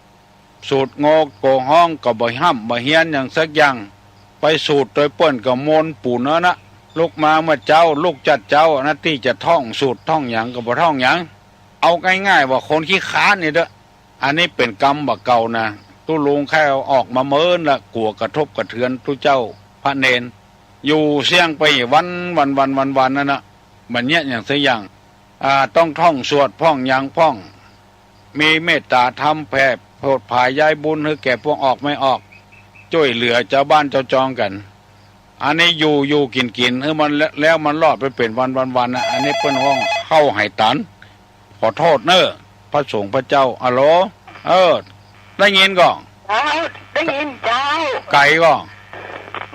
ำ สูตรโงโกฮ้องก็บ่ฮ่ำบ่เฮียนหยังสักอย่าง ไปสูตรโตยเปิ้นก็มนต์ปู๋นเน่อนะ ลุกมาเมื่อเจ๊า ลุกจัดเจ๊า อันนั้นตี้จะท่องสูตรท่องหยังก็บ่ท่องหยัง เอาง่ายๆว่าคนขี้คร้านนี่เต๊อะ อันนี้เป๋นกรรมบ่าเก่านะ ตุ๊ลุงใค่เอาออกมาเมินละ กั๋วกระทบกระเทือนตุ๊เจ้าพระเณร อยู่เสี้ยงไปวันๆๆๆ นั่นนะ บ่เยียะหยังสักอย่าง อ่า ต้องท่องสวดพ่องหยังพ่อง มีเมตตาธรรมแผ่โผดผายย้ายบุญหื้อแก่พวกออกไม่ออก จ้วยเหลือจาวบ้านจาวจองกั๋น อันนี้อยู่อยู่กิ๋นกิ๋นหื้อมันแล้ว แล้วมันรอดไปเป๋นวันวันวันนะ อันนี้เปิ้นฮ้องข้าวไหตัน ขอโต้ษเน่อ พระสงฆ์พระเจ้า อะโหล เออ ได้ยินก่อ เจ้า ได้ยินเจ้า ไก๋ก่อ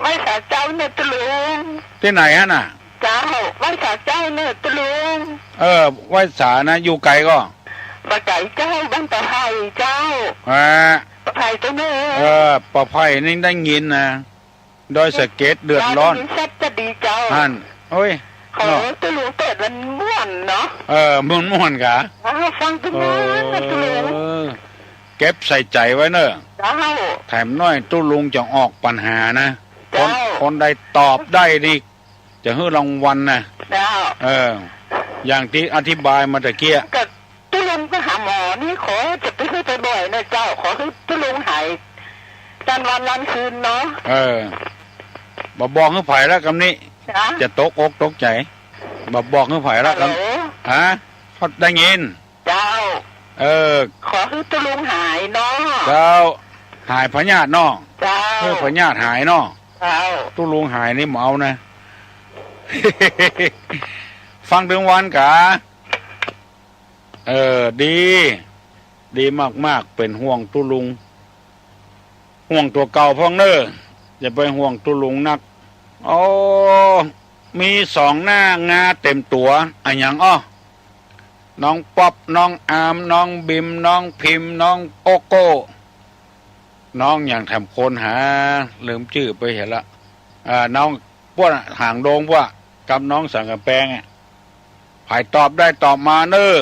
ไหว้สาเจ้าเน่อตุ๊ลุง ตี้ไหนหั้นน่ะ เจ้า ไหว้สาเจ้าเน่อตุ๊ลุง เออ ไหว้สานะ อยู่ไก๋ก่อ บ่ไก๋เจ้า บ้านป่าไผ่เจ้า อ่า ป่าไผ่เจ้าเน่อ เออ ป่าไผ่นี่ได้ยินนะ ดอยสะเก็ดเดือดร้อน เจ้าได้ยินชัดจะดีเจ้า หั้น โอ๊ย ขอ เนาะ ตุ๊ลุงเปิดมันม่วนเนาะ เออ ม่วนๆ กะ อ้าว ฟังตุ๊ลุงนะตุ๊ลุง เออ เก็บใส่ใจ๋ไว้เน่อ เจ้า แถมหน้อยตุ๊ลุงจะออกปัญหานะ คน เจ้า คนใดตอบได้นี่ จะหื้อรางวัลนะ เจ้า เออ อย่างตี้อธิบายมาตะเกียะ ก็ตุ๊ลุงไปหาหมอนี่ ขอจะไปหื้อบ่อยๆ นะเจ้า ขอหื้อตุ๊ลุงหายตันวันตันคืนเนาะ เออ บ่บอกหื้อใผละกำนี้ จ๊ะ จะตกอกตกใจ๋ บ่บอกหื้อใผละกำ ฮัลโหล ฮะ ได้ยิน เจ้า เออ ขอหื้อตุ๊ลุงหายเนาะ เจ้า หายพยาธิเนาะ เจ้า หื้อพยาธิหายเนาะ เจ้า ตุ๊ลุงหายนี่บ่เอานะ ฟังตึงวันกา เออ ดี ดีมากๆ เป๋นห่วงตุ๊ลุง ห่วงตั๋วเก่าพ่องเน่อ อย่าไปห่วงตุ๊ลุงนัก โอ้ มีสองหน้างาเต็มตั๋ว อะหยังอ้อ น้องป๊อป น้องอาร์ม น้องบิม น้องพิม น้องโกโก้ น้องหยังแถมคนหา ลืมจื้อไปเหียละ อ่า น้องป้วนอะ หางโดงป้วนอะ กับน้องสังกะแปงอะ ใผตอบได้ตอบมาเน่อ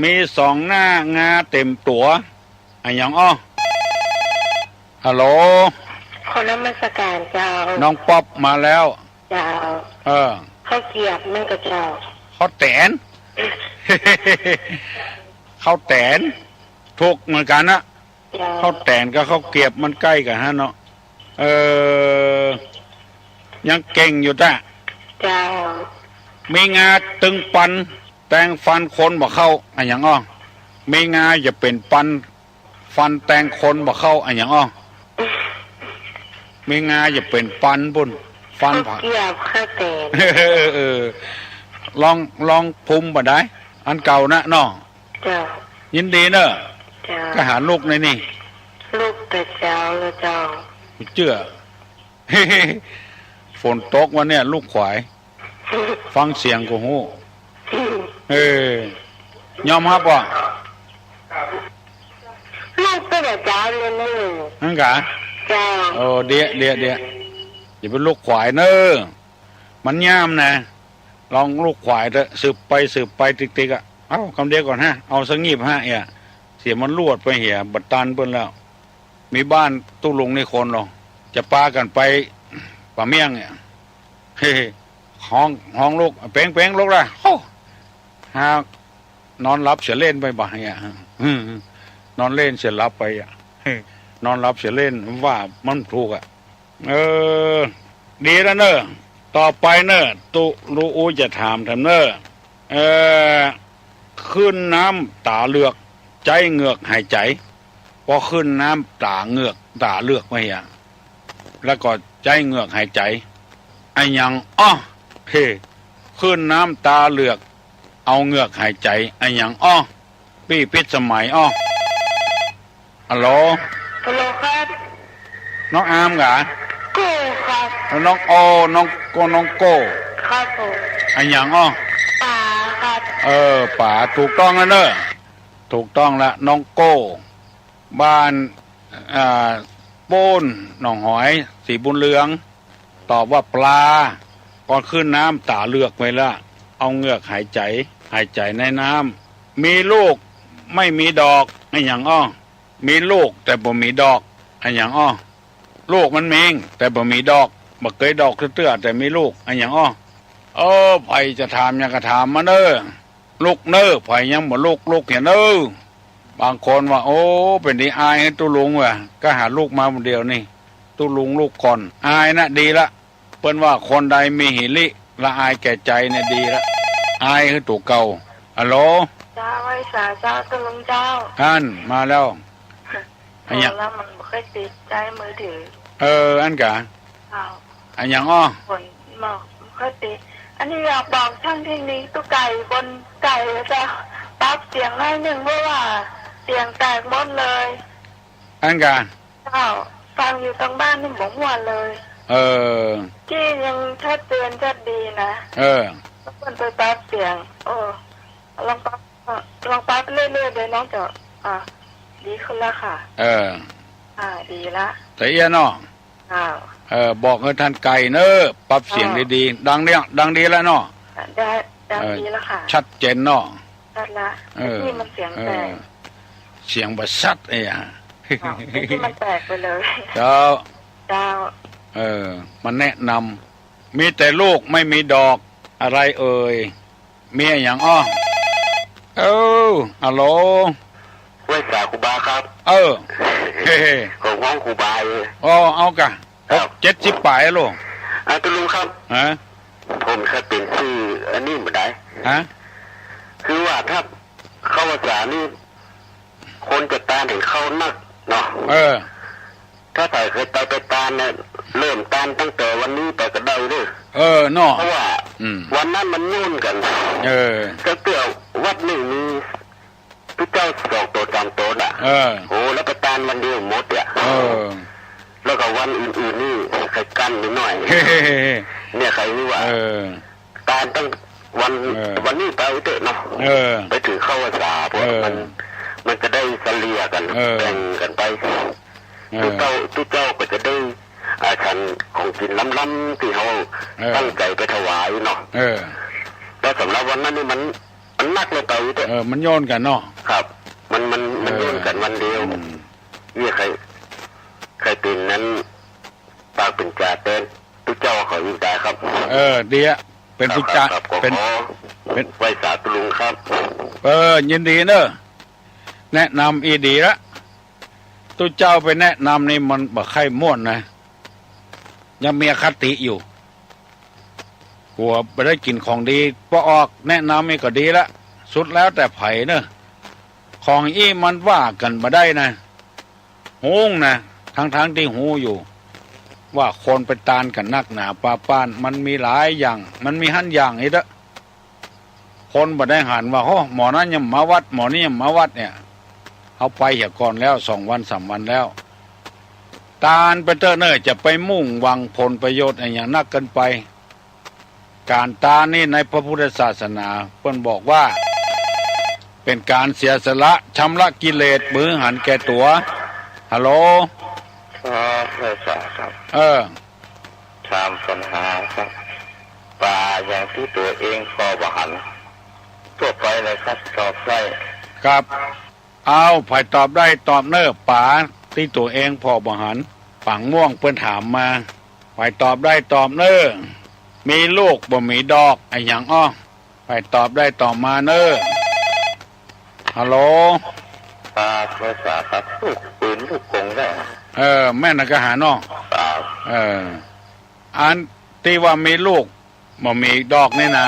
มีสองหน้างาเต็มตั๋ว อะหยังอ้อ ฮัลโหล ขอนมัสการเจ้า น้องป๊อปมาแล้ว เจ้า เออ ข้าวเกรียบนั่นก็เจ้า ข้าวแต๋น ข้าวแต๋น ถูกเหมือนกั๋นนะ เจ้า ข้าวแต๋นกับข้าวเกรียบมันใก้กั๋นฮะเนาะ เออ ยังเก่งอยู่ต๊ะ เจ้า มีงาตึงปัน แตงฟันคนบ่เข้า อะหยังอ้อ มีงาจะเป๋นปัน ฟันแตงคนบ่เข้า อะหยังอ้อ มีงาจะเป๋นปันปู้น ฟันผะ ข้าวเกรียบข้าวแต๋น เออ ลอง ลองภูมิบ่ได้ อันเก่านะเนาะ เจ้า ยินดีเน่อ เจ้า ก็หาลูกในนี่ ลูกแต่เจ๊าแล้วเจ้า เจื้อ ฝนตกวันเนี่ย ลูกขวาย ฟังเสียงก็ฮู้ เออ ยอมฮับว่า ลูกแต่เจ๊าเลยนะ นั่นกะ เจ้า เออ เดี๋ยว เดี๋ยว เดี๋ยว อย่าไปลูกขวายเน่อ มันย่ามนะ ลองลูกขวายเถอะ สืบไป สืบไปติกๆ อะ เอ้า กำเดียวก่อนฮะ เอาสักงีบฮะ เอี่ย เสียมันลวดไปเหีย บ่ตันเปิ้นแล้ว มีบ้านตุ๊ลุงนี่คนลอ จะปากั๋นไปป่าเมี่ยงเนี่ย เฮ้ ฮ้อง ฮ้องลูก เป๋ง เป๋ง ลุกละ โอ้ หากนอนหลับเสียเล่นไปบ่าเนี่ย นอนเล่นเสียหลับไปอะ นอนหลับเสียเล่น ว่ามันถูกอะ เออ ดีแล้วเน่อ ต่อไปเน่อ ตุ๊ลุงอู้จะถามแถมเน่อ เออ ขึ้นน้ำต๋าเหลือก ใจ๊เหงือกหายใจ๋ ปอขึ้นน้ำต๋าเหงือก ต๋าเหลือกไว้อะ แล้วก็ใจ๊เหงือกหายใจ๋ อะหยังอ้อ เฮ้ ขึ้นน้ำต๋าเหลือก เอาเหงือกหายใจ๋ อะหยังอ้อ ปี้พิสมัยอ้อ ฮัลโหล ฮัลโหลครับ น้องอาร์มกะ โก้ครับ แล้วน้องโอ น้องโก้ น้องโก้ ครับผม อะหยังอ้อ ป๋าครับ เออ ป๋า ถูกต้องแล้วเน่อ ถูกต้องละ น้องโก้ บ้าน อ่า ปู๊น หนองหอย สีบุญเรือง ตอบว่าปลา ก่อนขึ้นน้ำต๋าเหลือกไว้ละ เอาเหงือกหายใจ๋ หายใจ๋ในน้ำ มีลูกไม่มีดอก อะหยังอ้อ มีลูกแต่บ่มีดอก อะหยังอ้อ ลูกมันมีแต่บ่มีดอก บ่เกยดอกเตื้อๆ แต่มีลูก อะหยังอ้อ เออ ใผจะถามหยังก็ถามมาเน่อ ลุกเน่อ ใผยังบ่ลุก ลุกเหียเน่อ บางคนว่า โอ้ เป๋นดีอายหื้อตุ๊ลุงว่ะ ก็หาลุกมาผู้เดียวนี่ ตุ๊ลุงลุกก่อน อายนะ ดีละ เปิ้นว่าคนใดมีหิริ ละอายแก่ใจ๋เนี่ยดีละ อายหื้อตั๋วเก่า ฮัลโหล เจ้า ไหว้สาเจ้า ตุ๊ลุงเจ้า อั้น มาแล้ว อะหยัง โอ้ แล้วมันบ่ค่อยติดใจ๊มือถือ เออ อั้นกะ อ้าว อะหยังอ้อ ฝนบอกบ่ค่อยติด อันนี้อยากบอกช่างเทคนิคตุ๊ไก่บนไก่เจ้า ปรับเสียงหน้อยนึ่ง เพราะว่าเสียงแตกหมดเลย อั้นกะ เจ้า ฟังอยู่ตางบ้านนี่บ่ฮู้เลย เออ กี้ยังชัดเจนชัดดีนะ เออ แล้วเปิ้นไปปรับเสียง โอ้ ลองปรับ ลองปรับเรื่อยๆ เลยน้องเจ้า อ่ะ ดีขึ้นแล้วค่ะ เออ อ่า ดีละ ตะเอี้ยเนาะ อ้าว เออ บอกหื้อต้านไก่เน่อ ปรับเสียง อ้าว ดีๆ ดังเนี่ย ดังดีแล้วเนาะ ได้ ดัง เออ ดีแล้วค่ะ ชัดเจนเนาะ ชัดละ เออ ไอ้ที่มันเสียงแตก เออ เสียงบ่ชัดไอ้อะ อ้าว ไอ้ที่มันแตกไปเลย เจ้า เจ้า เออ มาแนะนำ มีแต่ลูกไม่มีดอก อะไรเอ่ย มีอะหยังอ้อ เออ ฮัลโหล ไหว้สาครูบาครับ เออ เฮ้ๆ ผมฮ้องครูบาอยู่ อ๋อ เอากะ ครับ หกเจ็ดสิบป๋ายอะโล อ่ะ ตุ๊ลุงครับ ฮะ ผมจะเปลี่ยนชื่ออันนี้บ่ได้ ฮะ คือว่าถ้าเข้าพรรษานี่ คนจะตานเห็นเข้านักเนาะ เออ ถ้าใผเคยไป ไปตานเนี่ย เริ่มตานตั้งแต่วันนี้ไปก็ได้เด้อ เออ เนาะ เพราะว่า อืม วันนั้นมันโยนกั๋น เออ ตั้งแต่วัดนึ่งมีตุ๊เจ้าสองตั๋วสามตั๋วน่ะ เออ โอ้ แล้วไปตานวันเดียวหมดอ่ะ เออ แล้วก็วันอื่นๆ นี่ใค่กั้นนิดหน่อย เนี่ยใค่ว่า เออ ตานตั้งวัน เออ วันนี้ไปเอาเต๊อะเนาะ เออ ไปถือเข้าพรรษา พวก เออ มัน มันจะได้เฉลี่ยกั๋น เออ แบ่งกั๋นไป เออ ตุ๊เจ้า ตุ๊เจ้าก็จะได้ อ่า ฉันของกิ๋นล้ำๆ ตี้เฮา เออ ตั้งใจ๋ไปถวายเนาะ เออ แต่สำหรับวันนั้นนี่มัน มันนักเลยไปเต๊อะ เออ มันโยนกั๋นเนาะ ครับ มัน มัน มัน เออ โยนกั๋นวันเดียว อืม เนี่ยใค่ ใค่เป๋นนั้น ปากเป๋นจาแตนตุ๊เจ้าเขาอี้ได้ครับ เออ ดีอะ เป๋นตุ๊จา ครับ ครับ ก็ เป๋น ขอ เป๋น ไหว้สาตุ๊ลุงครับ เออ ยินดีเนอะ แนะนำอี้ดีละ ตุ๊เจ้าไปแนะนำนี่มันบ่ใค่ม่วนนะ ยังมีอคติอยู่ กั๋วบ่ได้กิ๋นของดี ปอออกแนะนำอี้ก็ดีละ สุดแล้วแต่ใผเนอะ ของอี้มันว่ากั๋นบ่ได้นะ ฮู้นะ ตังๆ ตี้ฮู้อยู่ ว่าคนไปตานกั๋นนักหนาปาป๊าน มันมีหลายอย่าง มันมีหั้นอย่างอี้เต๊อะ คนบ่ได้หันว่า โห หมอนั้นยังมาวัด หมอนี้ยังมาวัดเนี่ย เฮาไปเหียก่อนแล้ว สองวันสามวันแล้ว ตานไปเต๊อะเน่อ จะไปมุ่งหวังผลประโยชน์อะหยังนักเกินไป ก๋านตานนี่ในพระพุทธศาสนาเปิ้นบอกว่า เป๋นก๋านเสียสละชำระกิเลส บ่หื้อหันแก่ตั๋ว ฮัลโหล ครับ ไหว้สาครับ เออ ถามปัญหาครับ ป๋าหยังตี้ตั๋วเองผ่อบ่หัน ทั่วไปเลยครับ ตอบได้ ครับ เอา ใผตอบได้ตอบเน่อ ป๋าตี้ตั๋วเองผ่อบ่หัน ป๋างม่วงเปิ้นถามมา ใผตอบได้ตอบเน่อ มีลูกบ่มีดอกอะหยังอ้อ ใผตอบได้ตอบมาเน่อ ฮัลโหล ครับ ไหว้สาครับ ลูกปืนลูกกงได้ครับ เออ แม่นนะกะหาเนาะ ครับ เออ อันตี้ว่ามีลูกบ่มีดอกนี่นะ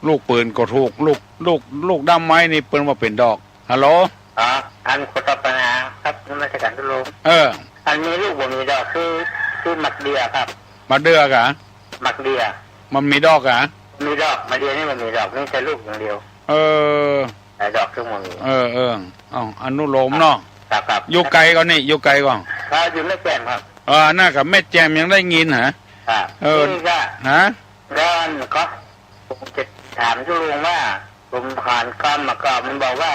ลูกปืนก็ถูก ลูก ลูก ลูกด้ามไม้นี่เปิ้นว่าเป๋นดอก ฮัลโหล อ๋อ อันขอตอบปัญหาครับ นมัสก๋านตุ๊ลุง เออ อันมีลูกบ่มีดอกคือ คือหมากเดื่อครับ หมากเดื่อกะ หมากเดื่อ มันมีดอกกะ มีดอก หมากเดื่อนี่มันมีดอก มีแต่ลูกอย่างเดียว เออ แต่ดอกคือบ่มี เออ เออ เอ้า อนุโลมเนาะ ครับ ครับ อยู่ไกลก่อนี่ อยู่ไกลก่อ ครับ อยู่แม่แจ่มครับ เออ อันนั้นกะแม่แจ่มยังได้ยินหะ ครับ เออ นี่กะ ฮะ แล้วอันก็ ผมจะถามตุ๊ลุงว่า ผมผ่านกรรมมาก่อน มันบอกว่า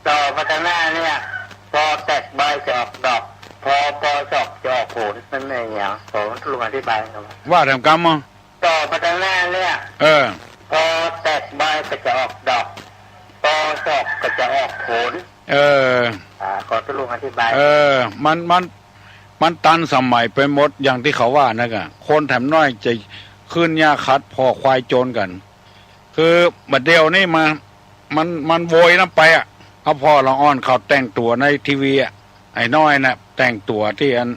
ตอพัฒนาเนี่ย ปอแตกใบจะออกดอก ปอปอศอกจะออกผล มันเป็นหยัง ขอตุ๊ลุงอธิบายหน่อย ว่าแถมกำอ่ะ ตอพัฒนาเนี่ย เออ ปอแตกใบก็จะออกดอก ปอศอกก็จะออกผล เออ อ่า ขอตุ๊ลุงอธิบาย เออ มัน มัน มันตันสมัยไปหมด อย่างตี้เขาว่านั่นกะ คนแถมน้อยจะขึ้นหญ้าขัดผ่อควายโจรกั๋น คือบ่าเดี่ยวนี้มา มัน มันโวยนั้นไปอะ เอาผ่อละอ่อนเขาแต่งตั๋วในทีวีอะ ไอ้น้อยน่ะ แต่งตั๋วตี้อัน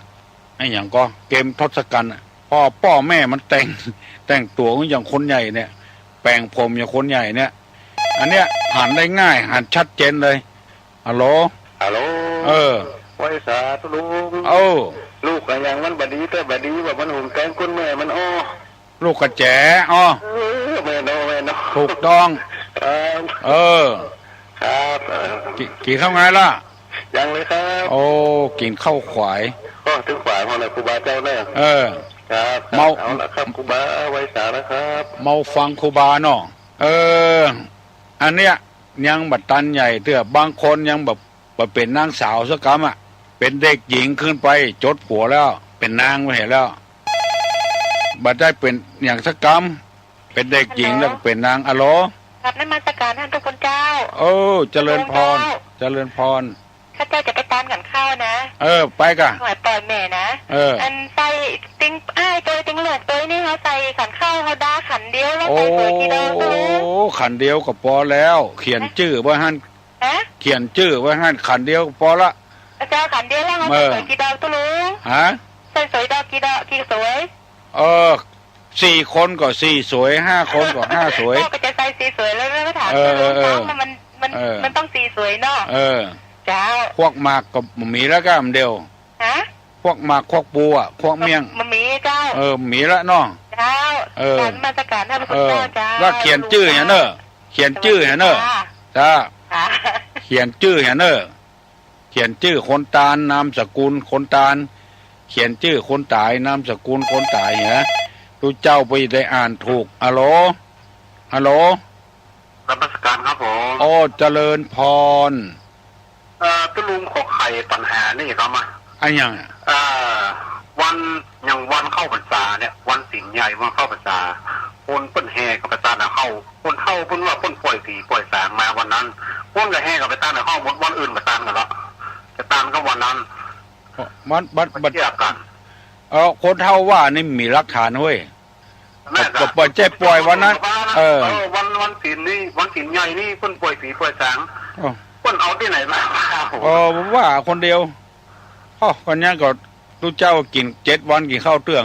ไอ้หยังก็ เกมทศกัณฐ์อะ ป้อ ป้อแม่มันแต่ง แต่งตั๋วอย่างคนใหญ่เนี่ย แป๋งผมอย่างคนใหญ่เนี่ย อันเนี้ยหันได้ง่าย หันชัดเจนเลย ฮัลโหล ฮัลโหล เออ ไหว้สาตุ๊ลุง เออ ลูกอะหยังมันบ่ดี แต่บ่ดีว่ามันหุงแกงก้นแม่มันอ้อ ลูกกระแจ อ้อ เออ แม่นอ้อ แม่นอ้อ ถูกต้อง ครับ เออ ครับ เออ กิ๋น กิ๋นข้าวไงล่ะ ยังเลยครับ โอ้ กิ๋นข้าวขวาย ก็ถึงขวายพอเลยครูบาเจ้าเน่อ เออ ครับ เมา เอาละครับ ครูบา ไหว้สานะครับ เมาฟังครูบาเนาะ เออ อันเนี้ย ยังบ่ตันใหญ่เตื้อ บางคนยังบ่ บ่เป๋นนางสาวสักกำอะ เป๋นเด็กหญิงขึ้นไป จดผัวแล้ว เป๋นนางไปเหียแล้ว บ่ได้เป๋นหยังสักกำ เป๋นเด็กหญิง ฮัลโหล แล้วก็เป๋นนาง ฮัลโหล กราบนมัสการท่านเจ้าคุณเจ้า เออ เจริญพร เจ้า เจริญพร ข้าเจ้าจะไปตานขันข้าวนะ เออ ไปก่ะ ถวายปอยแม่นะ เออ อันใส่ติ๊งอ้ายตวยติ๊งลูกตวยนี่เฮาใส่ขันข้าวเฮาดาขันเดียว เฮาใส่สวยกี่ดอก โอ้ ตุ๊ลุง ขันเดียวก็ปอแล้ว เขียนจื้อไว้หั้น ฮะ เขียนจื้อไว้หั้น ขันเดียวก็ปอละ เจ้า ขันเดียวแล้วเฮา เออ ใส่สวยกี่ดอกตุ๊ลุง ฮะ ใส่สวยดอกกี่ดอก กี่สวย เออ สี่คนก็สี่สวย ห้าคนก็ห้าสวย ก็จะใส่สี่สวยแล้ว แล้วก็ถาม เออ ตุ๊ลุง เออ ว่ามัน มัน เออ มันต้องสี่สวยเนาะ เออ เจ้า พวกหมากก็บ่มีแล้วก้า อันเดียว ฮะ พวกหมาก พวกปูอะ พวกเมี่ยง บ่มีเจ้า เออ บ่มีละเนาะ เจ้า เออ กราบนมัสการท่านพระคุณเจ้า เออ เจ้า แล้วเขียนจื้อเหียเน่อ เขียนจื้อเหียเน่อ สวัสดีค่ะ จ้า ค่ะ เขียนจื้อเหียเน่อ เขียนจื้อคนตาน นามสกุลคนตาน เขียนจื้อคนต๋าย นามสกุลคนต๋ายเหีย ตุ๊เจ้าบ่ได้อ่านถูก ฮัลโหล ฮัลโหล นมัสการครับผม โอ้ เจริญพร เอ่อ ตุ๊ลุงขอไขปัญหานี่ครับมา อะหยังอะ เอ่อ วัน อย่างวันเข้าพรรษาเนี่ย วันศีลใหญ่ วันเข้าพรรษา คนเปิ้นแห่เข้าไปตานเอาเข้า คนเฒ่าเปิ้นว่าเปิ้นป่อยผีป่อยสางมาวันนั้น เปิ้นก็แห่เข้าไปตานเอาเข้าหมด วันอื่นบ่ตานกั๋นละ จะตานก็วันนั้น มัน มัน มัน เชื่อกั๋น เออ คนเฒ่าว่านี่มีหลักฐานเว้ย แม่น ก็ ก็บ่ใจ้ป่วยวันนั้น เออ เออ วัน วันศีลนี่ วันศีลใหญ่นี่ เปิ้นป่วยผีป่วยสาง เออ เปิ้นเอาตี้ไหนมา เออ ว่าคนเดียว อ้อ วันนี้ก็ตุ๊เจ้ากิ๋นเจ็ดวันกิ๋นข้าวเตื้อง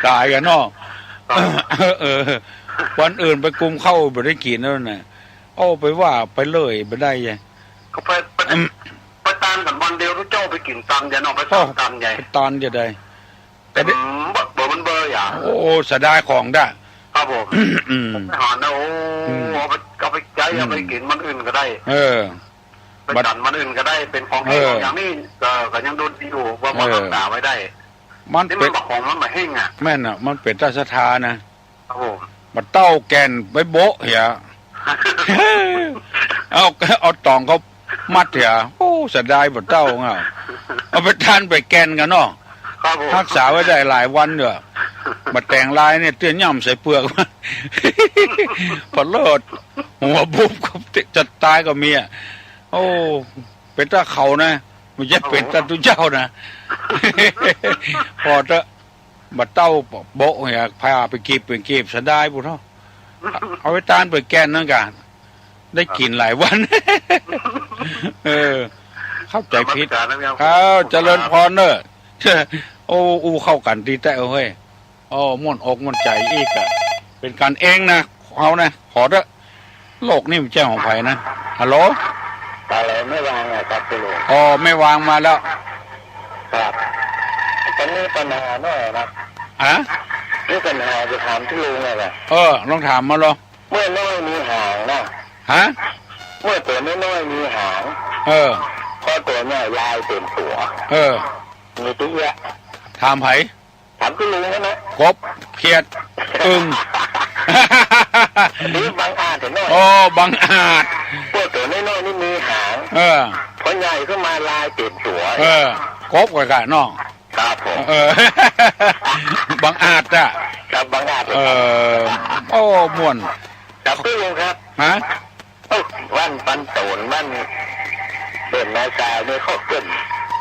ต๋ายกั๋นเนาะ เออ วันอื่นไปกุมข้าวบ่ได้กิ๋นแล้วน่ะ โอ้ ไปว่าไปเลยบ่ได้ไง ก็ไป ไป ไปตานกั๋นวันเดียว ตุ๊เจ้าไปกิ๋นตานใหญ่เนาะ ไปสามตานใหญ่ ไปตานใหญ่ใด แต่ เต็มเบอร์ เบอร์มันเบอร์อย่าง โอ้ เสียดายของด้า ครับผม อืม ไปหานะ โอ้ อืม เอาไป เอาไปใจ๊ อืม เอาไปกิ๋นวันอื่นก็ได้ เออ ไป บัด ฉันวันอื่นก็ได้ เป๋นของแห้ง เออ ของอย่างนี้ ก็ ก็ยังดูดีอยู่ ว่า เออ ว่ารักษาไว้ได้ มัน นี่ เป๋ มัน นบักของมันบ่แห้งอะ แม่นอะ มันเป๋นตาศรัทธานะ ครับผม บ่าเต้าแก่นไปโบ๊ะเหีย เอา เอาต๋องเขามัดเหีย โอ้ เสียดายบ่าเต้าอ่ะ เอาไปตานไปแก่นกั๋นเนาะ ครับผม ฮักษาไว้ได้หลายวันเด้อ บ่าแตงลายเนี่ยเตี้ยย่ำใส่เปลือก พอเลิศ หัวบุบก็จะต๋ายก็มีอะ โอ้ เป๋นตาเขานะ บ่ใจ้เป๋นตาตุ๊เจ้านะ พอเถอะ บ่าเต้าโบ๊ะเหีย พาไปกีบ ไปกีบ เสียดายปุ้นเนาะ เอาไปตานไปแก่นนั่นกะ ได้กิ๋นหลายวัน เออ เข้าใจ๋ผิด นมัสก๋านนะพี่ครับ อ้าว เจริญพรเน่อ โอ้ อู้เข้ากั๋นดีแต๊เฮ้ย โอ้ ม่วนอกม่วนใจ๋อีกอะ เป๋นกั๋นเองนะ เอานะ ขอเต๊อะ โลกนี่มันใจ้ของใผนะ ฮัลโหล ฮัลโหล แม่วางอะครับ ตุ๊ลุง อ๋อ แม่วางมาแล้ว ครับ ตอนนี้ปัญหาหน่อยนะ ฮะ มีปัญหาจะถามตุ๊ลุงอะครับ เออ ลองถามมาลอง เมื่อน้อยมีหางนะ ฮะ เมื่อตั๋วน้อยๆมีหาง เออ พอตั๋วใหญ่ลายเต๋มตั๋ว เออ มีตี้เยียะ ถามใผ ถามตุ๊ลุงนั่นนะ กบ เขียด อึ่ง นี่บังอาจเห็นหน่อย โอ้ บังอาจ พวกตั๋วน้อยๆนี่มีหาง เออ พอใหญ่ขึ้นมาลายเต๋มตั๋ว เออ กบกว่ากั๋นเนาะ ครับผม เออ บังอาจอะ ครับ บังอาจ เออ โอ้ ม่วน ครับตุ๊ลุงครับ ฮะ เอ้า บ้านปันโตน บ้านเด่นนาซายนี่เขาเปิ้น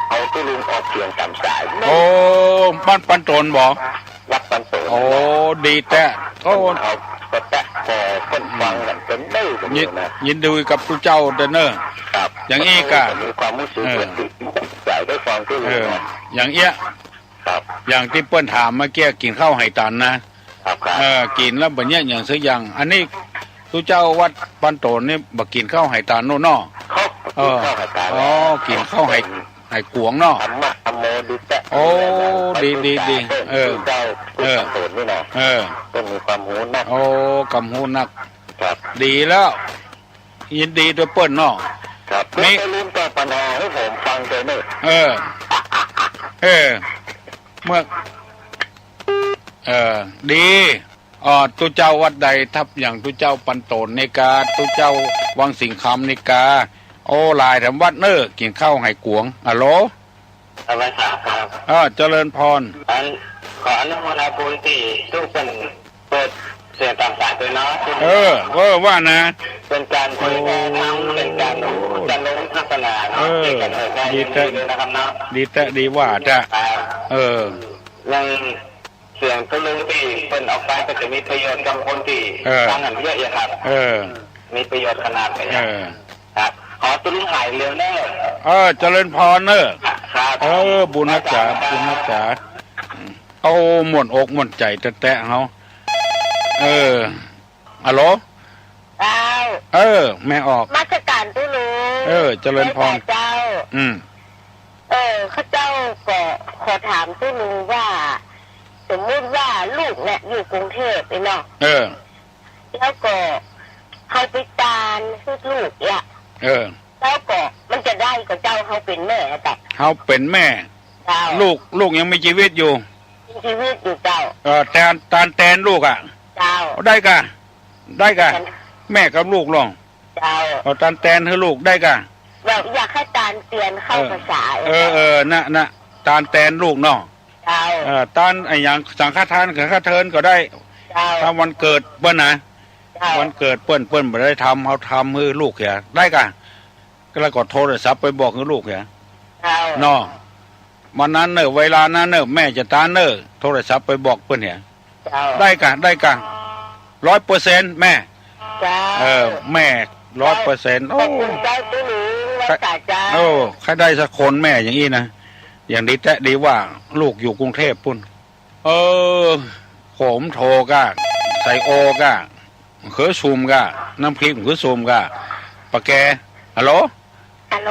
เอาตุ๊ลุงออกเสียงต๋ามสาย โอ้ บ้านปันโตนบ่ วัดปันโตน โอ้ ดีแต๊ โอ้ เอาก็แต๊ ขอเปิ้นฟังกั๋นเปิ้นได้กั๋น ยิน อยู่นะ ยินดีกับตุ๊เจ้าเด้อเน่อ ครับ อย่างอี้กะ มีความรู้สึก เออ เหมือนติดใจได้ฟังตุ๊ลุง เออ นะ อย่างเอี้ย ครับ อย่างตี้เปิ้นถามเมื่อกี้ กิ๋นข้าวไหตานนะ ครับ ครับ เออ กิ๋นแล้วบ่เยียะหยังสักอย่าง อันนี้ตุ๊เจ้าวัดปันโตนนี่บ่กิ๋นข้าวไหตานโน่นเนาะ ครับ เออ กิ๋นข้าวไหตาน อ๋อ กิ๋นข้าวไห ไหกวงเนาะ ธรรมะธัมโม ดีแต๊ โอ้ ดี ดี ดี เออ ตุ๊เจ้า เออ ปันโตนนี่นะ เออ เปิ้นมีความฮู้นัก โอ้ ความฮู้นัก ครับ ดีแล้ว ยินดีตวยเปิ้นเนาะ ครับ นี่ อย่าลืมตอบปัญหาหื้อผมฟังตวยเน่อ เออ เออ เมื่อ เออ ดี อ๋อ ตุ๊เจ้าวัดใด ถ้าอย่างตุ๊เจ้าปันโตนนี่กา ตุ๊เจ้าวังสิงห์คำนี่กา โอ้ หลายแถมวัดเน่อ กิ๋นข้าวไหกวง ฮัลโหล สวัสดีครับ อ่า เจริญพร อัน ขออนุโมทนาบุญตี้ตุ๊เปิ้นเปิดเสียงต๋ามสายตวยเนาะ เออ เออ ว่านะ เป๋นก๋านเผยแผ่ธรรม เป๋นก๋าน โอ้ ก๋านลงศาสนาเนาะ เออ เป๋นก๋านเผยแผ่ ดีแต๊ ดีด้วยนะครับเนาะ ดีแต๊ ดีว่าแต๊ ครับ เออ ยัง เสียงตุ๊ลุงตี้เปิ้นออกไปก็จะมีประโยชน์กับคนตี้ เออ ฟังกั๋นเยียะอยู่ครับ เออ มีประโยชน์ขนาดเลย เออ ครับ ขอตุ๊ลุงหายเร็วเน่อ เออ เจริญพรเน่อ ครับ เออ บุญฮักษา ครับ บุญฮักษา โอ้ ม่วนอกม่วนใจ๋แต๊ๆ เฮา เออ ฮัลโหล เจ้า เออ แม่ออก นมัสก๋านตุ๊ลุง เออ เจริญพร เจ้า อืม เออ ข้าเจ้าก็ขอถามตุ๊ลุงว่า สมมุติว่าลูกเนี่ยอยู่กรุงเทพฯนี่เนาะ เออ แล้วก็เฮาไปตานหื้อลูกเนี่ย เออ แล้วก็มันจะได้ก่อเจ้า เฮาเป๋นแม่อะ เฮาเป๋นแม่ เจ้า ลูก ลูกยังมีจีวิตอยู่ มีจีวิตอยู่เจ้า เออ ตาน ตานแตนลูกอะ เจ้า ได้ก่ะ ได้ก่ะ แม่กับลูกลอง เจ้า เอาตานแตนหื้อลูกได้ก่ะ แบบอยากหื้อตานเตียนเข้า เออ ภาษา เออ เออ น่ะ น่ะ ตานแตนลูกเนาะ เจ้า เออ ตานอะหยังสังฆทาน สังฆเทินก็ได้ เจ้า ถ้าวันเกิดเปิ้นนะ เจ้า วันเกิดเปิ้น เปิ้นบ่ได้ทำ เฮาทำหื้อลูกเหีย ได้ก่ะ แล้วก็โทรศัพท์ไปบอกหื้อลูกเหีย เจ้า เนาะ วันนั้นเน่อ เวลานั้นเน่อ แม่จะตานเน่อ โทรศัพท์ไปบอกเปิ้นเหีย เจ้า ได้ก่ะ ได้ก่ะ ร้อยเปอร์เซ็นต์ แม่ เจ้า เออ แม่ ร้อยเปอร์เซ็นต์ โอ้ ขอบคุณเจ้า ตุ๊ลุง ไว้สาเจ้า โอ้ ใค่ได้สักคนแม่อย่างอี้นะ อย่างดีแต๊ดีว่าลูกอยู่กรุงเทพฯ ปู้น เออ ผมโทรก่ะ ใส่โอก่ะ เขือสุมก่ะ น้ำพริกเขือสุมก่ะ ปะแก ฮัลโหล ฮัลโหล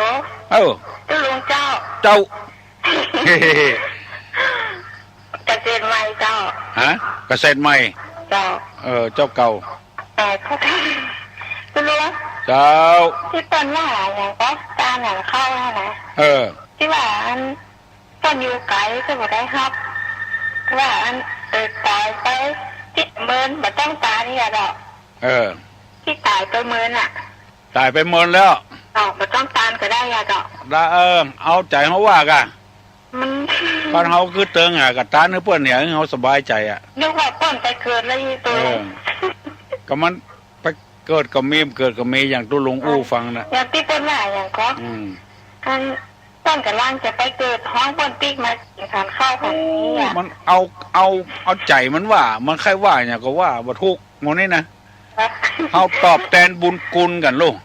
เออ ตุ๊ลุงเจ้า เจ้า เกษตรใหม่เจ้า ฮะ เกษตรใหม่ เจ้า เออ เจ้าเก่า เออ ตุ๊ลุง เจ้า ตี้เปิ้นว่าอะหยังก็ ตานหันเข้าหั้นนะ เออ ตี้ว่าอัน เปิ้นอยู่ไก๋ก็บ่ได้ฮับ ว่าอัน เออ ต๋ายไปเจ็ดเมิน บ่ต้องตานนี่อะเนาะ เออ ตี้ต๋ายไปเมินอะ ต๋ายไปเมินแล้ว อ้าว บ่ต้องตานก็ได้อะเนาะ ละ เออ เอาใจ๋เฮาว่าก่ะ มัน บ้านเฮาคือเติงอะ ก็ตานหื้อเปิ้นเหีย หื้อเฮาสบายใจ๋อะ นึกว่าเปิ้นไปเกิดแล้วอีโต เออ ก็มันไปเกิดก็มี บ่เกิดก็มี อย่างตุ๊ลุงอู้ฟังนะ อย่างตี้เปิ้นว่าอะหยังก็ อืม อัน เปิ้นก่ำลังจะไปเกิด ฮ้องเปิ้นปิ๊กมากิ๋นก๋านข้าวก๋านนี้อะ มันเอา เอา เอาใจ๋มันว่า มันใค่ว่าหยังก็ว่า บ่ถูกหมดนี่นะ ครับ เฮาตอบแตนบุญคุณกั๋นลูก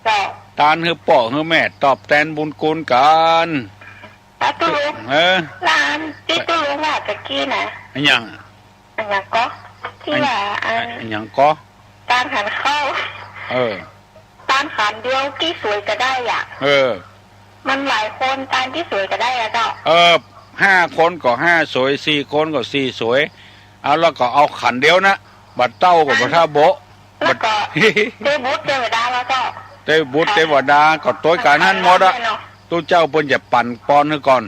เจ้า ตานหื้อป้อหื้อแม่ ตอบแตนบุญคุณกั๋น แล้วตุ๊ลุง เออ แล้วอันตี้ตุ๊ลุงว่าตะกี้นะ อะหยัง อะหยังก็ ตี้ว่าอัน อะหยังก็ ตานหันเข้า เออ ตานขันเดียวตี้สวยก็ได้อะ เออ มันหลายคนตานตี้สวยก็ได้อะเจ้า เออ ห้าคนก็ห้าสวย สี่คนก็สี่สวย เอา แล้วก็เอาขันเดียวนะ บ่าเต้าก็บ่าท่าโบ๊ะ แล้วก็ บ่า เตบุตรเตวดาแล้วเจ้า เตบุตรเตวดาก็ตวยกั๋นหั้นหมดอะ เนาะ ตุ๊เจ้าเปิ้นจะปั๋นปอนหื้อก่อน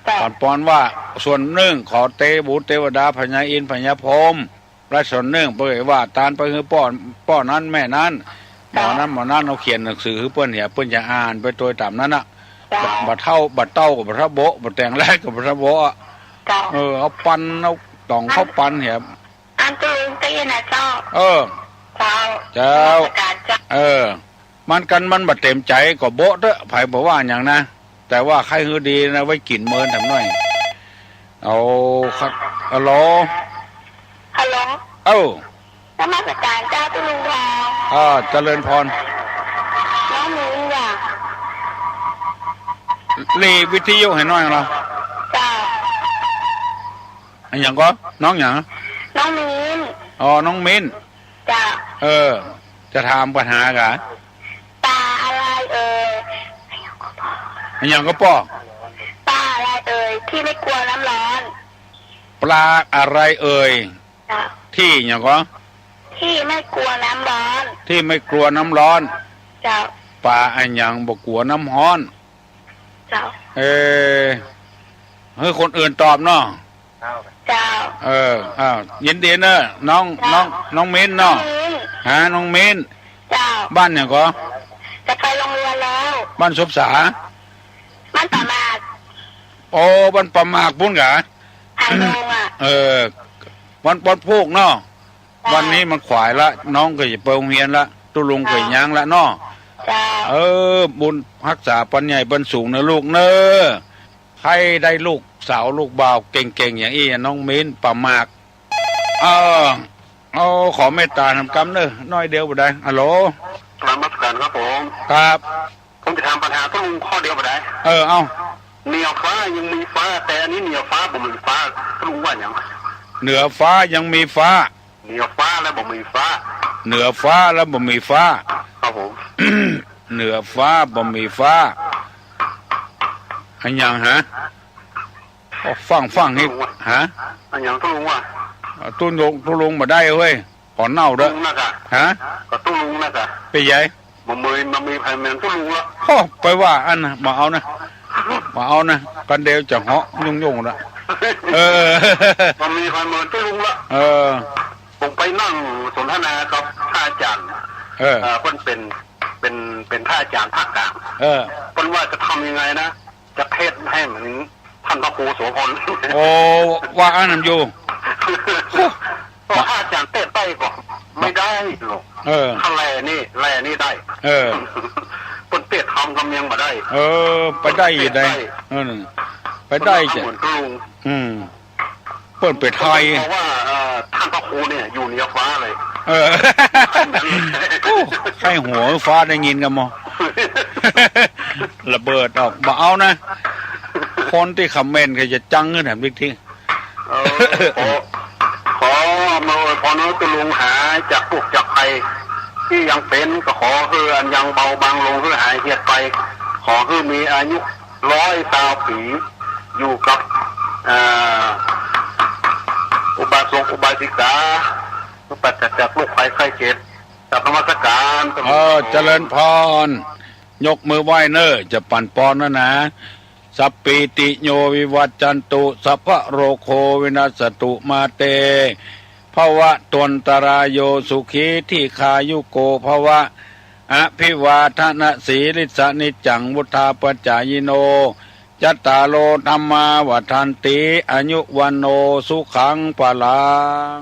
เจ้า ปั๋นปอนว่า ส่วนนึ่งขอเตบุตรเตวดาพญาอินทร์พญาพรหม และส่วนนึ่งเปิ้นว่าตานไปหื้อป้อ ป้อนั้นแม่นั้น หมอนั้นหมอนั้น เอาเขียนหนังสือหื้อเปิ้นเหีย เปิ้นจะอ่านไปตวยต๋ามนั้นน่ะ เจ้า บ่า บ่าเต้า บ่าเต้าก็บ่าท่าโบ๊ะ บ่าแตงแลก็บ่าท่าโบ๊ะอะ เจ้า เออ เอาปัน เอาต๋องเข้าปันเหีย อันตุ๊ลุงตี้นะเจ้า เออ เจ้า เจ้า นมัสก๋านเจ้า เออ มันกั๋นมันบ่าเต๋มใจ๋ก็โบ๊ะเต๊อะ ใผบ่ว่าหยังนะ แต่ว่าใค่หื้อดีนะ ไว้กิ๋นเมินแถมหน่อย เอาครับ ฮัลโหล ฮัลโหล เอ้า นมัสก๋านเจ้าตุ๊ลุงพร อ่า เจริญพร น้องหนูอยาก หลีวิทยุหื้อหน่อยเนาะ เจ้า อะหยังก็ น้องหยัง น้องมิ้น อ๋อ น้องมิ้น เจ้า เออ จะถามปัญหาก๋า ปลาอะไรเอ่ย อะหยังก็ป้อ ปลาอะไรเอ่ย ที่ไม่กลัวน้ำร้อน ปลาอะไรเอ่ย เจ้า ที่หยังก็ ที่ไม่กลัวน้ำร้อน ที่ไม่กลัวน้ำร้อน เจ้า ปลาอะหยังบ่กั๋วน้ำฮ้อน เจ้า เออ หื้อคนอื่นตอบเนาะ เจ้า เออ อ้าว ยินดีเนอะ น้อง เจ้า น้อง น้องมิ้นเนาะ น้องมิ้น ฮะ น้องมิ้น เจ้า บ้านหยังก็ จะไปโรงเรียนแล้ว บ้านสบสา บ้านป่าหมาก โอ้ บ้านป่าหมากปู้นก๋า หางดงอะ เออ วัน วันพูกเนาะ เจ้า วันนี้มันขวายละ น้องก็จะไปโฮงเฮียนละ ตุ๊ลุงก็ย้างละเนาะ เจ้า เออ บุญฮักษาปันใหญ่ปันสูงเนอะลูกเนอะ ใค่ได้ลูกสาวลูกบ่าวเก่งๆ อย่างอี้ น้องมิ้น ป่าหมาก เออ เอา ขอเมตตาหนำกำเนอะ หน้อยเดียวบ่ได้ ฮัลโหล นมัสก๋านครับผม ครับ ผมจะถามปัญหาตุ๊ลุงข้อเดียวบ่ได้ เออ เอา เหนือฟ้ายังมีฟ้า แต่อันนี้เหนือฟ้าบ่มีฟ้า ตุ๊ลุงว่าหยัง เหนือฟ้ายังมีฟ้า เหนือฟ้าแล้วบ่มีฟ้า เหนือฟ้าแล้วบ่มีฟ้า ครับผม เหนือฟ้าบ่มีฟ้า อะหยังฮะ โอ้ ฟัง ฟังนี่ ตุ๊ลุงว่า ฮะ อะหยังตุ๊ลุงว่า ตุ๊ลุง ตุ๊ลุงบ่ได้เฮ้ย ขอเน่าเด้อ ตุ๊ลุงนักอะ ฮะ ก็ตุ๊ลุงนักอะ เป๋นใหญ่ บ่มี บ่มีใผเหมือนตุ๊ลุงละ โอ้ ไปว่าอั้นนะ บ่เอานะ บ่เอานะ กันเดียวจะเหาะยุ่งๆ ละ เออ บ่มีใผเหมือนตุ๊ลุงละ เออ ผมไปนั่งสนทนากับพระอาจารย์ เออ เอ่อ เปิ้นเป๋น เป๋น เป๋นพระอาจารย์ภาคกลาง เออ เปิ้นว่าจะทำยังไงนะ จะเทศน์ให้เหมือนท่านพระครูโสภณ โอ้ ว่าอั้นนั้นอยู่ ก็พระอาจารย์เทศน์ได้ก็ไม่ได้หรอก เออ ถ้าแลนี่ แลนี่ได้ เออ เปิ้น เทศน์ธรรมกำยังบ่ได้ เออ ไปได้อยู่ใด เออ ไปได้จ้ะ เหมือนกับลุง อืม เปิ้นไปไถ่ เพราะว่า เอ่อ ท่านพระครูเนี่ยอยู่เหนือฟ้าเลย เออ โอ้ ใค่หัวฟ้าได้ยินกั๋นหมด ระเบิดออก บ่เอานะ คนตี้คอมเมนต์ก็จะจังขึ้นแถมอีกที เออ ขอ ขออำนวยอวยพรหื้อตุ๊ลุงหายจากทุกข์จากภัยตี้ยังเป๋น ก็ขอหื้ออันยังเบาบางลง หื้อหายเหียดไป ขอหื้อมีอายุร้อยซาวปี๋ อยู่กับ อ่า อุบาสกอุบาสิกา หื้อปราศจากโรคภัยไข้เจ็บ กราบนมัสการ เออ เจริญพร ยกมือไหว้เน่อ จะปั๋นปอนแล้วนะ สัพพีติโยวิวัจจันตุ สัพพะโรโควินัสสตุ มาเต ภวัตวันตราโย สุขีทีฆายุโก ภวะ อภิวาทะนะสีลิสสะ นิจจัง วุฑฒาปะจายิโน จัตตาโร ธัมมา วัฑฒันติ อายุ วัณโณ สุขัง พลัง